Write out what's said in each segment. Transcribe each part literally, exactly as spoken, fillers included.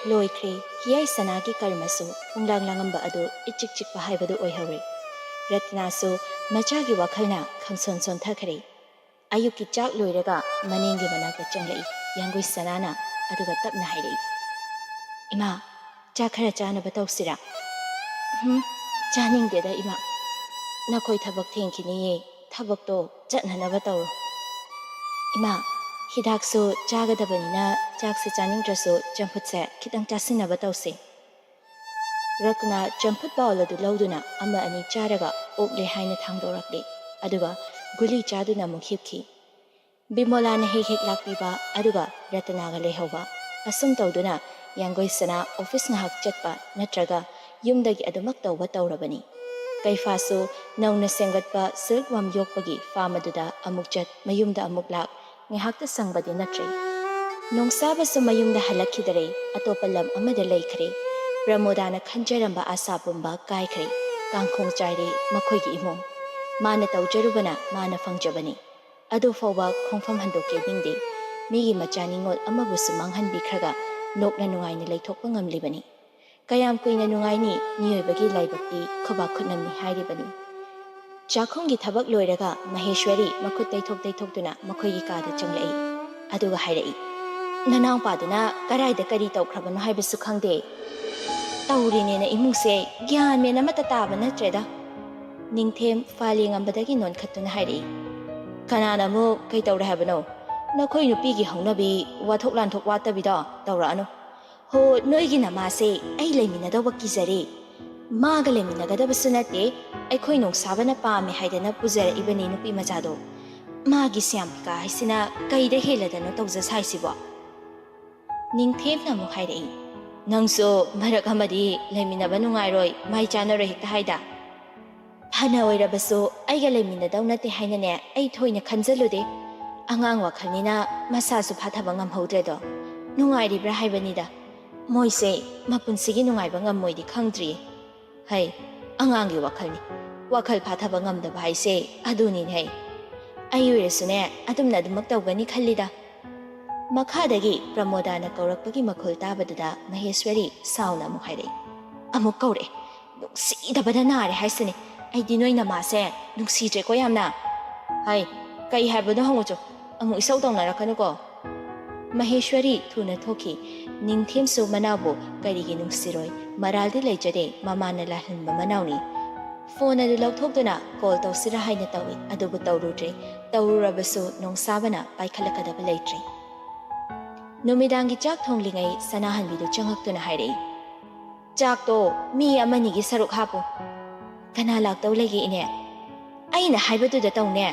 ꯂꯣꯏꯈ꯭ꯔꯦ꯫ ꯍꯤꯌꯥꯏ ꯁꯅꯥꯒꯤ ꯀꯔꯃꯁꯨ ꯄꯨꯡꯂꯥꯡ ꯂꯥꯡꯉꯝꯕ ꯑꯗꯨ ꯏꯆꯤꯛ ꯆꯤꯛꯄ ꯍꯥꯏꯕꯗꯨ ꯑꯣꯏꯍꯧꯔꯦ꯫ ꯔꯇꯅꯥꯁꯨ ꯃꯆꯥꯒꯤ ꯋꯥꯈꯜꯅ ꯈꯪꯁꯣꯟ ꯁꯣꯟꯊꯈ꯭ꯔꯦ꯫ ꯑꯌꯨꯛꯀꯤ ꯆꯥꯛ ꯂꯣꯏꯔꯒ ꯃꯅꯦꯝꯒꯤ ꯃꯅꯥꯛꯇ ꯆꯪꯂꯛꯏ ꯌꯥꯡꯒꯣꯏ ꯁꯅꯥꯅ, ꯑꯗꯨꯒ ꯇꯞꯅ ꯍꯥꯏꯔꯛꯏ, "ꯏꯃꯥ, ꯆꯥꯛ ꯈꯔ ꯆꯥꯅꯕ ꯇꯧꯁꯤꯔꯥ?" "ꯍꯨꯝ, ꯆꯥꯅꯤꯡꯗꯦꯗ ꯏꯃꯥ꯫ ꯅꯈꯣꯏ ꯊꯕꯛ ꯊꯦꯡꯈꯤꯅꯤꯌꯦ, ꯊꯕꯛꯇꯣ ꯆꯠꯅꯅꯕ ꯇꯧꯔꯣ꯫ ꯏꯃꯥ, ꯍꯤꯗꯥꯛꯁꯨ ꯆꯥꯒꯗꯕꯅꯤꯅ ꯆꯥꯛꯁꯦ ꯆꯥꯅꯤꯡꯗ꯭ꯔꯁꯨ ꯆꯝꯐꯨꯠꯁꯦ ꯈꯤꯇꯪ ꯆꯥꯁꯤꯟꯅꯕ ꯇꯧꯁꯦ꯫" ꯔꯇꯅꯥ ꯆꯝꯐꯨꯠ ꯕꯥꯎꯜ ꯑꯗꯨ ꯂꯧꯗꯨꯅ ꯑꯃ ꯑꯅꯤ ꯆꯥꯔꯒ ꯑꯣꯛꯂꯦ ꯍꯥꯏꯅ ꯊꯥꯡꯗꯣꯔꯛꯂꯦ, ꯑꯗꯨꯒ ꯒꯨꯂꯤ ꯆꯥꯗꯨꯅ ꯑꯃꯨꯛ ꯍꯤꯞꯈꯤ꯫ ꯕꯤꯃꯣꯂꯥꯅ ꯍꯦꯛ ꯍꯦꯛ ꯂꯥꯛꯄꯤꯕ, ꯑꯗꯨꯒ ꯔꯇꯅꯥꯒ ꯂꯩꯍꯧꯕ꯫ ꯑꯁꯨꯝ ꯇꯧꯗꯨꯅ ꯌꯥꯡꯒꯣꯏ ꯁꯅꯥ ꯑꯣꯐꯤꯁ ꯉꯥꯏꯍꯥꯛ ꯆꯠꯄ ꯅꯠꯇ꯭ꯔꯒ ꯌꯨꯝꯗꯒꯤ ꯑꯗꯨꯃꯛ ꯇꯧꯕ ꯇꯧꯔꯕꯅꯤ꯫ ꯀꯩꯐꯥꯁꯨ ꯅꯧꯅ ꯁꯦꯝꯒꯠꯄ ꯁꯤꯜꯛ ꯋꯥꯝ ꯌꯣꯛꯄꯒꯤ ꯐꯥꯝ ꯑꯗꯨꯗ ꯑꯃꯨꯛ ꯆꯠ, ꯃꯌꯨꯝꯗ ꯑꯃꯨꯛ ꯂꯥꯛ, ꯉꯥꯏꯍꯥꯛꯇ ꯁꯪꯕꯗꯤ ꯅꯠꯇ꯭ꯔꯦ꯫ ꯅꯣꯡꯁꯥꯕꯁꯨ ꯃꯌꯨꯝꯗ ꯍꯜꯂꯛꯈꯤꯗꯔꯦ꯫ ꯑꯇꯣꯞꯄ ꯂꯝ ꯑꯃꯗ ꯂꯩꯈ꯭ꯔꯦ꯫ ꯄ꯭ꯔꯃꯣꯗꯥꯅ ꯈꯟꯖꯔꯝꯕ ꯑꯥꯁꯥ ꯄꯨꯝꯕ ꯀꯥꯏꯈ꯭ꯔꯦ꯫ ꯀꯥꯡꯈꯣꯡ ꯆꯥꯏꯔꯦ ꯃꯈꯣꯏꯒꯤ ꯏꯃꯨꯡ꯫ ꯃꯥꯅ ꯇꯧꯖꯔꯨꯕꯅ ꯃꯥꯅ ꯐꯪꯖꯕꯅꯤ꯫ ꯑꯗꯨ ꯐꯥꯎꯕ ꯈꯣꯡꯐꯝ ꯍꯟꯗꯣꯛꯀꯦ ꯅꯤꯡꯗꯦ꯫ ꯃꯤꯒꯤ ꯃꯆꯥ ꯅꯤꯉꯣꯜ ꯑꯃꯕꯨꯁꯨ ꯃꯥꯡꯍꯟꯕꯤꯈ꯭ꯔꯒ ꯅꯣꯛꯅ ꯅꯨꯡꯉꯥꯏꯅ ꯂꯩꯊꯣꯛꯄ ꯉꯝꯂꯤꯕꯅꯤ꯫ ꯀꯌꯥꯝ ꯀꯨꯏꯅ ꯅꯨꯡꯉꯥꯏꯅꯤ? ꯃꯤꯑꯣꯏꯕꯒꯤ ꯂꯥꯏꯕꯛꯇꯤ ꯈꯨꯕꯥꯛ ꯈꯨꯠꯅꯝꯅꯤ ꯍꯥꯏꯔꯤꯕꯅꯤ꯫ ꯆꯥꯛꯈꯨꯝꯒꯤ ꯊꯕꯛ ꯂꯣꯏꯔꯒ ꯃꯍꯦꯁ꯭ꯋꯔꯤ ꯃꯈꯨꯠ ꯇꯩꯊꯣꯛ ꯇꯩꯊꯣꯛꯇꯨꯅ ꯃꯈꯣꯏꯒꯤ ꯀꯥꯗ ꯆꯪꯂꯛꯏ꯫ ꯑꯗꯨꯒ ꯍꯥꯏꯔꯛꯏ, "ꯅꯅꯥꯎꯄꯥꯗꯨꯅ ꯀꯗꯥꯏꯗ ꯀꯔꯤ ꯇꯧꯈ꯭ꯔꯕꯅꯣ ꯍꯥꯏꯕꯁꯨ ꯈꯪꯗꯦ꯫ ꯇꯧꯔꯤꯅꯦꯅ ꯏꯃꯨꯡꯁꯦ ꯒ꯭ꯌꯥꯟ ꯃꯦꯟ ꯑꯃꯠꯇ ꯇꯥꯕ ꯅꯠꯇ꯭ꯔꯦꯗ꯫" ꯅꯤꯡꯊꯦꯝ ꯐꯥꯜ ꯌꯦꯡꯉꯝꯕꯗꯒꯤ ꯅꯣꯟꯈꯠꯇꯨꯅ ꯍꯥꯏꯔꯛꯏ, "ꯀꯅꯥꯅ ꯑꯃꯨꯛ ꯀꯩ ꯇꯧꯔꯦ ꯍꯥꯏꯕꯅꯣ? ꯅꯈꯣꯏ ꯅꯨꯄꯤꯒꯤ ꯍꯧꯅꯕꯤ ꯋꯥꯊꯣꯛ ꯂꯥꯟꯊꯣꯛ ꯋꯥꯠꯇꯕꯤꯗꯣ ꯇꯧꯔꯛꯑꯅꯨ꯫ ꯍꯣ, ꯅꯣꯏꯒꯤ ꯅꯃꯥꯁꯦ ꯑꯩ ꯂꯩꯃꯤꯟꯅꯗꯧꯕ ꯀꯤꯖꯔꯦ꯫ ꯃꯥꯒ ꯂꯩꯃꯤꯟꯅꯒꯗꯕꯁꯨ ꯅꯠꯇꯦ, ꯑꯩꯈꯣꯏ ꯅꯣꯡꯁꯥꯕꯅ ꯄꯥꯝꯃꯦ ꯍꯥꯏꯗꯅ ꯄꯨꯖꯔꯛꯏꯕꯅꯤ ꯅꯨꯄꯤ ꯃꯆꯥꯗꯣ꯫ ꯃꯥꯒꯤ ꯁ꯭ꯌꯥꯝꯄꯤꯀꯥ ꯍꯥꯏꯁꯤꯅ ꯀꯩꯗ ꯍꯦꯜꯂꯗꯅꯣ ꯇꯧꯖ ꯁꯥꯏꯁꯤꯕꯣ?" ꯅꯤꯡꯊꯦꯝꯅ ꯑꯃꯨꯛ ꯍꯥꯏꯔꯛꯏ, "ꯅꯪꯁꯨ ꯃꯔꯛ ꯑꯃꯗꯤ ꯂꯩꯃꯤꯟꯅꯕ ꯅꯨꯡꯉꯥꯏꯔꯣꯏ, ꯃꯥꯏ ꯆꯥꯅꯔꯣꯏ ꯍꯦꯛꯇ ꯍꯥꯏꯗ꯫ ꯐꯅ ꯑꯣꯏꯔꯕꯁꯨ ꯑꯩꯒ ꯂꯩꯃꯤꯟꯅꯗꯧ ꯅꯠꯇꯦ ꯍꯥꯏꯅꯅꯦ ꯑꯩ ꯊꯣꯏꯅ ꯈꯟꯖꯜꯂꯨꯗꯦ꯫ ꯑꯉꯥꯡ ꯋꯥꯈꯜꯅꯤꯅ ꯃꯁꯥꯁꯨ ꯐꯥꯊꯕ ꯉꯝꯍꯧꯗ꯭ꯔꯦꯗꯣ꯫ ꯅꯨꯡꯉꯥꯏꯔꯤꯕ꯭ꯔꯥ ꯍꯥꯏꯕꯅꯤꯗ꯫ ꯃꯣꯏꯁꯦ ꯃꯄꯨꯟꯁꯤꯒꯤ ꯅꯨꯡꯉꯥꯏꯕ ꯉꯝꯃꯣꯏꯗꯤ ꯈꯪꯗ꯭ꯔꯤꯌꯦ꯫" ꯍꯩ, ꯑꯉꯥꯡꯒꯤ ꯋꯥꯈꯜꯅꯤ꯫ ꯋꯥꯈꯜ ꯐꯥꯊꯕ ꯉꯝꯗꯕ ꯍꯥꯏꯁꯦ ꯑꯗꯨꯅꯤꯅꯦ ꯍꯩ꯫ ꯑꯩ ꯑꯣꯏꯔꯁꯨꯅꯦ ꯑꯗꯨꯝꯅ ꯑꯗꯨꯃꯛ ꯇꯧꯒꯅꯤ ꯈꯜꯂꯤꯗ꯫ ꯃꯈꯥꯗꯒꯤ ꯄ꯭ꯔꯃꯣꯗꯥꯅ ꯀꯧꯔꯛꯄꯒꯤ ꯃꯈꯣꯜ ꯇꯥꯕꯗꯨꯗ ꯃꯍꯦꯁ꯭ꯋꯔꯤ ꯁꯥꯎꯅ ꯑꯃꯨꯛ ꯍꯥꯏꯔꯛꯏ, "ꯑꯃꯨꯛ ꯀꯧꯔꯛꯑꯦ꯫ ꯅꯨꯡꯁꯤꯗꯕꯗ ꯅꯥꯔꯦ ꯍꯥꯏꯁꯤꯅꯤ꯫ ꯑꯩꯗꯤ ꯅꯣꯏ ꯅꯃꯥꯁꯦ ꯅꯨꯡꯁꯤꯗ꯭ꯔꯦꯀꯣ ꯌꯥꯝꯅ꯫ ꯍꯥꯏ, ꯀꯩ ꯍꯥꯏꯕꯅꯣ ꯍꯪꯉꯨꯆꯣ꯫ ꯑꯃꯨꯛ ꯏꯁꯧ ꯇꯧꯅꯔꯛꯀꯅꯨꯀꯣ꯫" ꯃꯍꯦꯁ꯭ꯋꯔꯤ ꯊꯨꯅ ꯊꯣꯛꯈꯤ꯫ ꯅꯤꯡꯊꯦꯝꯁꯨ ꯃꯅꯥꯎꯕꯨ ꯀꯔꯤꯒꯤ ꯅꯨꯡꯁꯤꯔꯣꯏ? ꯃꯔꯥꯜꯗꯤ ꯂꯩꯖꯗꯦ, ꯃꯃꯥꯅ ꯂꯥꯜꯍꯟꯕ ꯃꯅꯥꯎꯅꯤ꯫ ꯐꯣꯟ ꯑꯗꯨ ꯂꯧꯊꯣꯛꯇꯨꯅ ꯀꯣꯜ ꯇꯧꯁꯤꯔꯥ ꯍꯥꯏꯅ ꯇꯧꯏ, ꯑꯗꯨꯕꯨ ꯇꯧꯔꯨꯗ꯭ꯔꯦ꯫ ꯇꯧꯔꯨꯔꯕꯁꯨ ꯅꯣꯡꯁꯥꯕꯅ ꯄꯥꯏꯈꯠꯂꯛꯀꯗꯕ ꯂꯩꯇ꯭ꯔꯦ꯫ ꯅꯨꯃꯤꯗꯥꯡꯒꯤ ꯆꯥꯛ ꯊꯣꯡꯂꯤꯉꯩ ꯁꯅꯥꯍꯟꯕꯤꯗꯨ ꯆꯪꯉꯛꯇꯨꯅ ꯍꯥꯏꯔꯛꯏ, "ꯆꯥꯛꯇꯣ ꯃꯤ ꯑꯃꯅꯤꯒꯤ ꯁꯔꯨꯛ ꯍꯥꯞꯄꯨ꯫" "ꯀꯅꯥ ꯂꯥꯛꯇꯧ ꯂꯩꯒꯦ, ꯏꯅꯦ?" "ꯑꯩꯅ ꯍꯥꯏꯕꯗꯨꯗ ꯇꯧꯅꯦ꯫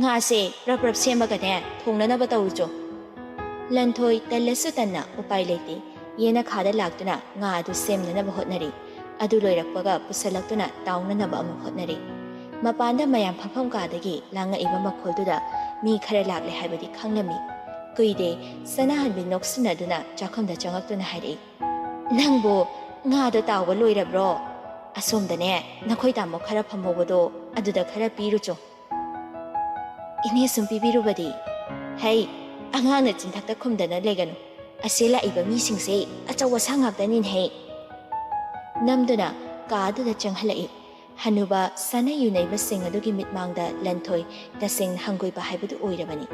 ꯉꯥꯁꯦ ꯄ꯭ꯔꯞ ꯄ꯭ꯔꯞ ꯁꯦꯝꯃꯒꯅꯦ, ꯊꯣꯡꯅꯅꯕ ꯇꯧꯔꯨꯆꯣ꯫" ꯂꯟꯊꯣꯏ ꯇꯜꯂꯁꯨ ꯇꯟꯅ ꯎꯄꯥꯏ ꯂꯩꯇꯦ꯫ ꯌꯦꯅꯈꯥꯗ ꯂꯥꯛꯇꯨꯅ ꯉꯥ ꯑꯗꯨ ꯁꯦꯝꯅꯅꯕ ꯍꯣꯠꯅꯔꯤ꯫ ꯑꯗꯨ ꯂꯣꯏꯔꯛꯄꯒ ꯄꯨꯁꯜꯂꯛꯇꯨꯅ ꯇꯥꯎꯅꯅꯕ ꯑꯃꯨꯛ ꯍꯣꯠꯅꯔꯤ꯫ ꯃꯄꯥꯟꯗ ꯃꯌꯥꯝ ꯐꯝꯐꯝ ꯀꯥꯗꯒꯤ ꯂꯥꯡꯉꯛꯏꯕ ꯃꯈꯣꯜꯗꯨꯗ ꯃꯤ ꯈꯔ ꯂꯥꯛꯂꯦ ꯍꯥꯏꯕꯗꯤ ꯈꯪꯂꯝꯃꯤ꯫ ꯀꯨꯏꯗꯦ, ꯁꯅꯥꯍꯟꯕꯤ ꯅꯣꯛꯁꯤꯟꯅꯗꯨꯅ ꯆꯥꯛꯈꯨꯝꯗ ꯆꯪꯉꯛꯇꯨꯅ ꯍꯥꯏꯔꯛꯏ, "ꯅꯪꯕꯨ ꯉꯥꯗꯣ ꯇꯥꯎꯕ ꯂꯣꯏꯔꯕ꯭ꯔꯣ? ꯑꯁꯣꯝꯗꯅꯦ, ꯅꯈꯣꯏ ꯇꯥꯃꯣ ꯈꯔ ꯐꯝꯍꯧꯕꯗꯣ ꯑꯗꯨꯗ ꯈꯔ ꯄꯤꯔꯨꯆꯣ꯫" "ꯏꯅꯦ ꯁꯨꯝ ꯄꯤꯕꯤꯔꯨꯕꯗꯤ?" "ꯍꯩ, ꯑꯉꯥꯡꯅ ꯆꯤꯟꯊꯛꯇ ꯈꯨꯝꯗꯅ ꯂꯩꯒꯅꯨ꯫ ꯑꯁꯤ ꯂꯥꯛꯏꯕ ꯃꯤꯁꯤꯡꯁꯦ ꯑꯆꯧ ꯑꯁꯥꯡ ꯉꯥꯛꯇꯅꯤꯅꯦꯍꯦ꯫" ꯅꯝꯗꯨꯅ ꯀꯥ ꯑꯗꯨꯗ ꯆꯪꯍꯜꯂꯛꯏ꯫ ꯍꯅꯨꯕ ꯁꯥꯟꯅ ꯌꯨꯅꯩꯕꯁꯤꯡ ꯑꯗꯨꯒꯤ ꯃꯤꯠꯃꯥꯡꯗ ꯂꯟꯊꯣꯏ ꯇꯁꯦꯡꯅ ꯍꯪꯒꯣꯏꯕ ꯍꯥꯏꯕꯗꯨ ꯑꯣꯏꯔꯕꯅꯤ꯫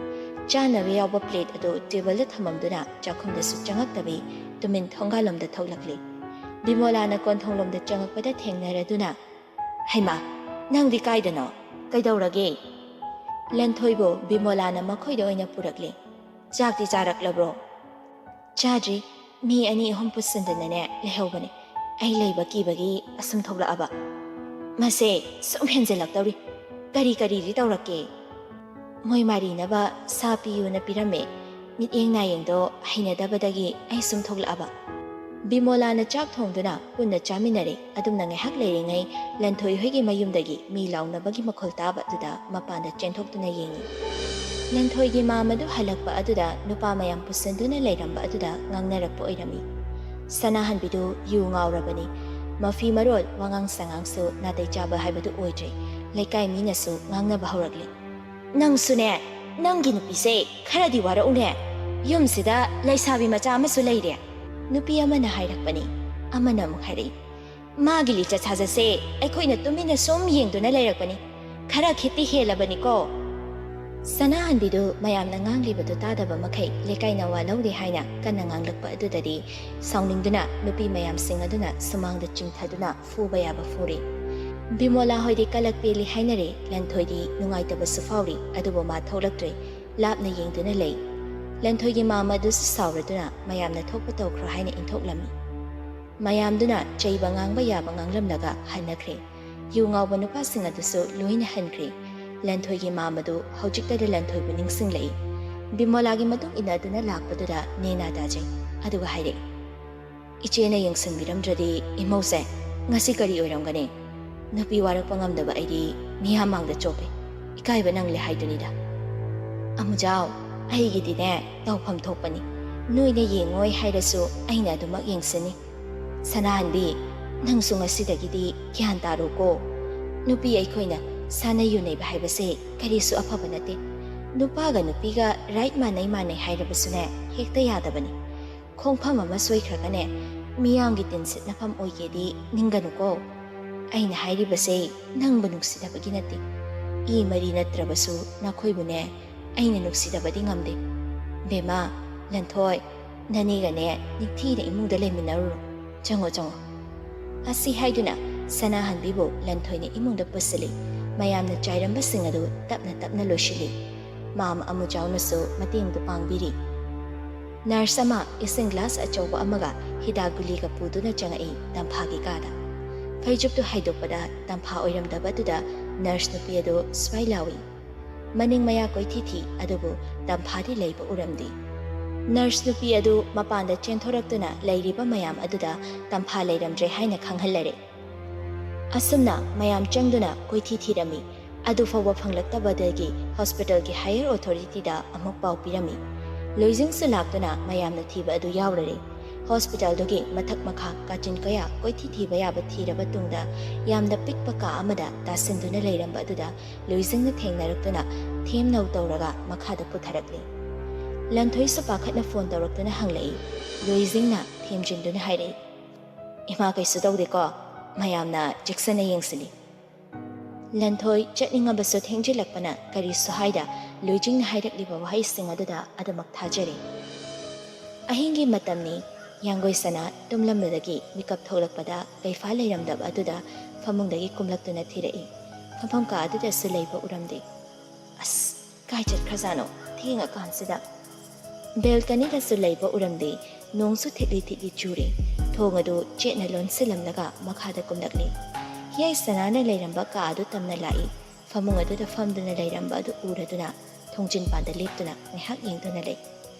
ꯆꯥꯅꯕ ꯌꯥꯎꯕ ꯄ꯭ꯂꯦꯠ ꯑꯗꯨ ꯇꯦꯕꯜꯗ ꯊꯝꯃꯝꯗꯨꯅ ꯆꯥꯛꯈꯨꯝꯗꯁꯨ ꯆꯪꯉꯛꯇꯕꯤ ꯇꯨꯃꯤꯟ ꯊꯣꯡꯒꯥꯜꯂꯣꯝꯗ ꯊꯣꯛꯂꯛꯂꯤ꯫ ꯕꯤꯃꯣꯂꯥꯅ ꯀꯣꯟꯊꯣꯡꯂꯣꯝꯗ ꯆꯪꯉꯛꯄꯗ ꯊꯦꯡꯅꯔꯗꯨꯅ, "ꯍꯩꯃꯥ, ꯅꯪꯗꯤ ꯀꯥꯏꯗꯅꯣ? ꯀꯩꯗꯧꯔꯒꯦ?" ꯂꯟꯊꯣꯏꯕꯨ ꯕꯤꯃꯣꯂꯥꯅ ꯃꯈꯣꯏꯗ ꯑꯣꯏꯅ ꯄꯨꯔꯛꯂꯦ꯫ "ꯆꯥꯛꯇꯤ ꯆꯥꯔꯛꯂꯕ꯭ꯔꯣ?" "ꯆꯥꯗ꯭ꯔꯤ꯫ ꯃꯤ ꯑꯅꯤ ꯑꯍꯨꯝ ꯄꯨꯁꯤꯟꯗꯅꯅꯦ ꯂꯩꯍꯧꯕꯅꯦ꯫ ꯑꯩ ꯂꯩꯕ ꯀꯤꯕꯒꯤ ꯑꯁꯨꯝ ꯊꯣꯛꯂꯛꯑꯕ꯫" "ꯃꯁꯦ ꯁꯨꯝ ꯍꯦꯟꯖꯜꯂꯛꯇꯧꯔꯤ꯫ ꯀꯔꯤ ꯀꯔꯤꯗꯤ ꯇꯧꯔꯛꯀꯦ?" "ꯃꯣꯏ ꯃꯥꯔꯤꯅꯕ ꯁꯥ ꯄꯤꯌꯨꯅ ꯄꯤꯔꯝꯃꯦ꯫ ꯃꯤꯠꯌꯦꯡ ꯅꯥꯌꯦꯡꯗꯣ ꯍꯩꯅꯗꯕꯗꯒꯤ ꯑꯩ ꯁꯨꯝ ꯊꯣꯛꯂꯛꯑꯕ꯫" ꯕꯤꯃꯣꯂꯥꯅ ꯆꯥꯛ ꯊꯣꯡꯗꯨꯅ ꯄꯨꯟꯅ ꯆꯥꯃꯤꯟꯅꯔꯦ꯫ ꯑꯗꯨꯝꯅ ꯉꯥꯏꯍꯥꯛ ꯂꯩꯔꯤꯉꯩ ꯂꯟꯊꯣꯏ ꯍꯣꯏꯒꯤ ꯃꯌꯨꯝꯗꯒꯤ ꯃꯤ ꯂꯥꯎꯅꯕꯒꯤ ꯃꯈꯣꯜ ꯇꯥꯕ ꯑꯗꯨꯗ ꯃꯄꯥꯟꯗ ꯆꯦꯟꯊꯣꯛꯇꯨꯅ ꯌꯦꯡꯉꯤ꯫ ꯂꯟꯊꯣꯏꯒꯤ ꯃꯥꯝ ꯑꯗꯨ ꯍꯜꯂꯛꯄ ꯑꯗꯨꯗ ꯅꯨꯄꯥ ꯃꯌꯥꯝ ꯄꯨꯁꯤꯟꯗꯨꯅ ꯂꯩꯔꯝꯕ ꯑꯗꯨꯗ ꯉꯥꯡꯅꯔꯛꯄ ꯑꯣꯏꯔꯝꯃꯤ꯫ ꯁꯅꯥꯍꯟꯕꯤꯗꯨ ꯌꯨ ꯉꯥꯎꯔꯕꯅꯤ꯫ ꯃꯐꯤ ꯃꯔꯣꯜ, ꯋꯥꯉꯥꯡ ꯁꯉꯥꯡꯁꯨ ꯅꯥꯇꯩ ꯆꯥꯕ ꯍꯥꯏꯕꯗꯨ ꯑꯣꯏꯗ꯭ꯔꯦ꯫ ꯂꯩꯀꯥꯏ ꯃꯤꯅꯁꯨ ꯉꯥꯡꯅꯕ ꯍꯧꯔꯛꯂꯤ꯫ "ꯅꯪꯁꯨꯅꯦ, ꯅꯪꯒꯤ ꯅꯨꯄꯤꯁꯦ ꯈꯔꯗꯤ ꯋꯥꯔꯛꯎꯅꯦ꯫ "ꯌꯨꯝꯁꯤꯗ ꯂꯩꯁꯥꯕꯤ ꯃꯆꯥ ꯑꯃꯁꯨ ꯂꯩꯔꯦ?" ꯅꯨꯄꯤ ꯑꯃꯅ ꯍꯥꯏꯔꯛꯄꯅꯤ꯫ ꯑꯃꯅ ꯑꯃꯨꯛ ꯍꯥꯏꯔꯛꯏ, "ꯃꯥꯒꯤ ꯂꯤꯆꯠ ꯁꯥꯖꯠꯁꯦ ꯑꯩꯈꯣꯏꯅ ꯇꯨꯃꯤꯟꯅ ꯁꯨꯝ ꯌꯦꯡꯗꯨꯅ ꯂꯩꯔꯛꯄꯅꯤ꯫ ꯈꯔ ꯈꯤꯠꯇꯤ ꯍꯦꯜꯂꯕꯅꯤꯀꯣ"꯫ ꯁꯅꯥꯍꯟꯕꯤꯗꯨ ꯃꯌꯥꯝꯅ ꯉꯥꯡꯂꯤꯕꯗꯨ ꯇꯥꯗꯕ ꯃꯈꯩ ꯂꯩꯀꯥꯏ ꯅꯋꯥ ꯂꯧꯗꯦ ꯍꯥꯏꯅ ꯀꯟꯅ ꯉꯥꯡꯂꯛꯄ ꯑꯗꯨꯗꯗꯤ ꯁꯥꯎꯅꯤꯡꯗꯨꯅ ꯅꯨꯄꯤ ꯃꯌꯥꯝꯁꯤꯡ ꯑꯗꯨꯅ ꯁꯨꯃꯥꯡꯗ ꯆꯤꯡꯊꯗꯨꯅ ꯐꯨꯕ ꯌꯥꯕ ꯐꯨꯔꯤ꯫ ꯕꯤꯃꯣꯂꯥ ꯍꯣꯏꯗꯤ ꯀꯂꯛ ꯄꯦꯜꯂꯤ ꯍꯥꯏꯅꯔꯦ, ꯂꯟꯊꯣꯏꯗꯤ ꯅꯨꯡꯉꯥꯏꯇꯕꯁꯨ ꯐꯥꯎꯔꯤ, ꯑꯗꯨꯕꯨ ꯃꯥ ꯊꯣꯛꯂꯛꯇ꯭ꯔꯦ꯫ ꯂꯥꯞꯅ ꯌꯦꯡꯗꯨꯅ ꯂꯩ꯫ ꯂꯟꯊꯣꯏꯒꯤ ꯃꯥꯝꯃ ꯑꯗꯨꯁꯨ ꯁꯥꯎꯔꯗꯨꯅ ꯃꯌꯥꯝꯅ ꯊꯣꯛꯄ ꯇꯧꯈ꯭ꯔꯣ ꯍꯥꯏꯅ ꯏꯟꯊꯣꯛꯂꯝꯃꯤ꯫ ꯃꯌꯥꯝꯗꯨꯅ ꯆꯩꯕ ꯉꯥꯡꯕ ꯌꯥꯕ ꯉꯥꯡꯂꯝꯂꯒ ꯍꯟꯅꯈ꯭ꯔꯦ꯫ ꯌꯨ ꯉꯥꯎꯕ ꯅꯨꯄꯥꯁꯤꯡ ꯑꯗꯨꯁꯨ ꯂꯣꯏꯅ ꯍꯟꯈ꯭ꯔꯦ꯫ ꯂꯟꯊꯣꯏꯒꯤ ꯃꯥꯝꯃꯗꯨ ꯍꯧꯖꯤꯛꯇꯗ ꯂꯟꯊꯣꯏꯕꯨ ꯅꯤꯡꯁꯤꯡꯂꯛꯏ꯫ ꯕꯤꯃꯣꯂꯥꯒꯤ ꯃꯇꯨꯡ ꯏꯟꯅꯗꯨꯅ ꯂꯥꯛꯄꯗꯨꯗ ꯅꯦꯅꯥ ꯇꯥꯖꯩ꯫ ꯑꯗꯨꯒ ꯍꯥꯏꯔꯛꯏ, "ꯏꯆꯦꯅ ꯌꯦꯡꯁꯤꯟꯕꯤꯔꯝꯗ꯭ꯔꯗꯤ ꯏꯃꯧꯁꯦ ꯉꯁꯤ ꯀꯔꯤ ꯑꯣꯏꯔꯝꯒꯅꯤ? ꯅꯨꯄꯤ ꯋꯥꯔꯛꯄ ꯉꯝꯗꯕ ꯑꯩꯗꯤ ꯃꯤꯌꯥꯝ ꯃꯥꯡꯗ ꯆꯣꯞꯄꯦ꯫ ꯏꯀꯥꯏꯕ ꯅꯪꯂꯦ ꯍꯥꯏꯗꯨꯅꯤꯗ"꯫ "ꯑꯃꯨꯖꯥꯎ, ꯑꯩꯒꯤꯗꯤꯅꯦ ꯇꯧꯐꯝ ꯊꯣꯛꯄꯅꯤ꯫ ꯅꯣꯏꯅ ꯌꯦꯡꯉꯣꯏ ꯍꯥꯏꯔꯁꯨ ꯑꯩꯅ ꯑꯗꯨꯃꯛ ꯌꯦꯡꯁꯤꯟꯅꯤ꯫ ꯁꯅꯥꯍꯟꯕꯤ, ꯅꯪꯁꯨ ꯉꯁꯤꯗꯒꯤꯗꯤ ꯒ꯭ꯌꯥꯟ ꯇꯥꯔꯣꯀꯣ꯫ ꯅꯨꯄꯤ ꯑꯩꯈꯣꯏꯅ ꯁꯥꯟꯅ ꯌꯨꯅꯩꯕ ꯍꯥꯏꯕꯁꯦ ꯀꯔꯤꯁꯨ ꯑꯐꯕ ꯅꯠꯇꯦ꯫ ꯅꯨꯄꯥꯒ ꯅꯨꯄꯤꯒ ꯔꯥꯏꯠ ꯃꯥꯟꯅꯩ ꯃꯥꯟꯅꯩ ꯍꯥꯏꯔꯕꯁꯨꯅꯦ ꯍꯦꯛꯇ ꯌꯥꯗꯕꯅꯤ꯫ ꯈꯣꯡꯐꯝ ꯑꯃ ꯁꯣꯏꯈ꯭ꯔꯒꯅꯦ ꯃꯤꯌꯥꯝꯒꯤ ꯇꯤꯟꯁꯤꯠꯅꯐꯝ ꯑꯣꯏꯒꯦꯗꯤ ꯅꯤꯡꯒꯅꯨꯀꯣ꯫ ꯑꯩꯅ ꯍꯥꯏꯔꯤꯕꯁꯦ ꯅꯪꯕꯨ ꯅꯨꯡꯁꯤꯗꯕꯒꯤ ꯅꯠꯇꯦ꯫ ꯏ ꯃꯔꯤ ꯅꯠꯇ꯭ꯔꯕꯁꯨ ꯅꯈꯣꯏꯕꯨꯅꯦ ꯑꯩꯅ ꯅꯨꯡꯁꯤꯗꯕꯗꯤ ꯉꯝꯗꯦ꯫ ꯕꯦꯝꯃ, ꯂꯟꯊꯣꯏ, ꯅꯅꯦꯒꯅꯦ ꯅꯤꯡꯊꯤꯅ ꯏꯃꯨꯡꯗ ꯂꯩꯃꯤꯟꯅꯔꯨꯔꯣ꯫ ꯆꯪꯉꯣ, ꯆꯪꯉꯣ"꯫ ꯑꯁꯤ ꯍꯥꯏꯗꯨꯅ ꯁꯅꯥꯍꯟꯕꯤꯕꯨ ꯂꯟꯊꯣꯏꯅ ꯏꯃꯨꯡꯗ ꯄꯨꯁꯤꯜꯂꯤ꯫ ꯃꯌꯥꯝꯅ ꯆꯥꯏꯔꯝꯕꯁꯤꯡ ꯑꯗꯨ ꯇꯞꯅ ꯇꯞꯅ ꯂꯣꯏꯁꯤꯜꯂꯤ꯫ ꯃꯥꯝ ꯑꯃꯨꯖꯥꯎꯅꯁꯨ ꯃꯇꯦꯡꯗꯨ ꯄꯥꯡꯕꯤꯔꯤ꯫ ꯅꯔꯁ ꯑꯃ ꯏꯁꯤꯡ ꯒ꯭ꯂꯥꯁ ꯑꯆꯧꯕ ꯑꯃꯒ ꯍꯤꯗꯥꯛ ꯒꯨꯂꯤꯒ ꯄꯨꯗꯨꯅ ꯆꯪꯉꯛꯏ ꯇꯝꯐꯥꯒꯤ ꯀꯥꯗ꯫ ꯐꯩꯖꯨꯞꯇꯨ ꯍꯥꯏꯗꯣꯛꯄꯗ ꯇꯝꯐꯥ ꯑꯣꯏꯔꯝꯗꯕꯗꯨꯗ ꯅꯔꯁ ꯅꯨꯄꯤ ꯑꯗꯨ ꯁ꯭ꯋꯥꯏ ꯂꯥꯎꯏ꯫ ꯃꯅꯤꯡ ꯃꯌꯥ ꯀꯣꯏꯊꯤ ꯊꯤ, ꯑꯗꯨꯕꯨ ꯇꯝꯐꯥꯗꯤ ꯂꯩꯕ ꯎꯔꯝꯗꯦ꯫ ꯅꯔꯁ ꯅꯨꯄꯤ ꯑꯗꯨ ꯃꯄꯥꯟꯗ ꯆꯦꯟꯊꯣꯔꯛꯇꯨꯅ ꯂꯩꯔꯤꯕ ꯃꯌꯥꯝ ꯑꯗꯨꯗ ꯇꯝꯐꯥ ꯂꯩꯔꯝꯗ꯭ꯔꯦ ꯍꯥꯏꯅ ꯈꯪꯍꯜꯂꯔꯦ꯫ ꯑꯁꯨꯝꯅ ꯃꯌꯥꯝ ꯆꯪꯗꯨꯅ ꯀꯣꯏꯊꯤ ꯊꯤꯔꯝꯃꯤ꯫ ꯑꯗꯨ ꯐꯥꯎꯕ ꯐꯪꯂꯛꯇꯕꯗꯒꯤ ꯍꯣꯁꯄꯤꯇꯥꯜꯒꯤ ꯍꯥꯌꯔ ꯑꯣꯊꯣꯔꯤꯇꯤꯗ ꯑꯃꯨꯛ ꯄꯥꯎ ꯄꯤꯔꯝꯃꯤ꯫ ꯂꯣꯏꯖꯤꯡꯁꯨ ꯂꯥꯛꯇꯨꯅ ꯃꯌꯥꯝꯅ ꯊꯤꯕ ꯑꯗꯨ ꯌꯥꯎꯔꯔꯦ꯫ ꯍꯣꯁꯄꯤꯇꯥꯜꯗꯨꯒꯤ ꯃꯊꯛ ꯃꯈꯥ ꯀꯥꯆꯤꯟ ꯀꯌꯥ ꯀꯣꯏꯊꯤ ꯊꯤꯕ ꯌꯥꯕ ꯊꯤꯔꯕ ꯇꯨꯡꯗ ꯌꯥꯝꯅ ꯄꯤꯛꯄ ꯀꯥ ꯑꯃꯗ ꯇꯥꯁꯤꯟꯗꯨꯅ ꯂꯩꯔꯝꯕ ꯑꯗꯨꯗ ꯂꯣꯏꯖꯤꯡꯅ ꯊꯦꯡꯅꯔꯛꯇꯨꯅ ꯊꯦꯝꯅꯧ ꯇꯧꯔꯒ ꯃꯈꯥꯗ ꯄꯨꯊꯔꯛꯂꯤ꯫ ꯂꯟꯊꯣꯏꯁꯨ ꯄꯥꯈꯠꯅ ꯐꯣꯟ ꯇꯧꯔꯛꯇꯨꯅ ꯍꯪꯂꯛꯏ꯫ ꯂꯣꯏꯖꯤꯡꯅ ꯊꯦꯝꯖꯤꯟꯗꯨꯅ ꯍꯥꯏꯔꯛꯏ, "ꯏꯃꯥ, ꯀꯩꯁꯨ ꯇꯧꯗꯦꯀꯣ, ꯃꯌꯥꯝꯅ ꯆꯦꯛꯁꯤꯟꯅ ꯌꯦꯡꯁꯤꯜꯂꯤ"꯫ ꯂꯟꯊꯣꯏ ꯆꯠꯅꯤꯡꯉꯕꯁꯨ ꯊꯦꯡꯖꯤꯜꯂꯛꯄꯅ ꯀꯔꯤꯁꯨ ꯍꯥꯏꯗ ꯂꯣꯏꯖꯤꯡꯅ ꯍꯥꯏꯔꯛꯂꯤꯕ ꯋꯥꯍꯩꯁꯤꯡ ꯑꯗꯨꯗ ꯑꯗꯨꯃꯛ ꯊꯥꯖꯔꯦ꯫ ꯑꯍꯤꯡꯒꯤ ꯃꯇꯝꯅꯤ꯫ ꯌꯥꯡꯒꯣꯏ ꯁꯅꯥ ꯇꯨꯝꯂꯝꯕꯗꯒꯤ ꯃꯤꯀꯞ ꯊꯣꯛꯂꯛꯄꯗ ꯀꯩꯐꯥ ꯂꯩꯔꯝꯗꯕ ꯑꯗꯨꯗ ꯐꯃꯨꯡꯗꯒꯤ ꯀꯨꯝꯂꯛꯇꯨꯅ ꯊꯤꯔꯛꯏ꯫ ꯐꯝꯐꯝ ꯀꯥ ꯑꯗꯨꯗꯁꯨ ꯂꯩꯕ ꯎꯔꯝꯗꯦ꯫ "ꯑꯁ, ꯀꯥꯏ ꯆꯠꯈ꯭ꯔꯖꯥꯠꯅꯣ ꯊꯦꯡꯉꯀꯥꯟꯁꯤꯗ?" ꯕꯦꯜꯀꯅꯤꯗꯁꯨ ꯂꯩꯕ ꯎꯔꯝꯗꯦ꯫ ꯅꯣꯡꯁꯨ ꯊꯤꯠꯂꯤ ꯊꯤꯠꯂꯤ ꯆꯨꯔꯤ꯫ ꯊꯣꯡ ꯑꯗꯨ ꯆꯦꯠꯅ ꯂꯣꯟꯁꯤꯜꯂꯝꯂꯒ ꯃꯈꯥꯗ ꯀꯨꯝꯂꯛꯂꯤ꯫ ꯍꯤꯌꯥꯏ ꯁꯅꯥꯅ ꯂꯩꯔꯝꯕ ꯀꯥ ꯑꯗꯨ ꯇꯝꯅ ꯂꯥꯛꯏ꯫ ꯐꯃꯨꯡ ꯑꯗꯨꯗ ꯐꯝꯗꯨꯅ ꯂꯩꯔꯝꯕ ꯑꯗꯨ ꯎꯔꯗꯨꯅ ꯊꯣꯡꯖꯤꯟ ꯄꯥꯟꯗ ꯂꯦꯞꯇꯨꯅ ꯉꯥꯏꯍꯥꯛ ꯌꯦꯡꯗꯨꯅ ꯂꯩ꯫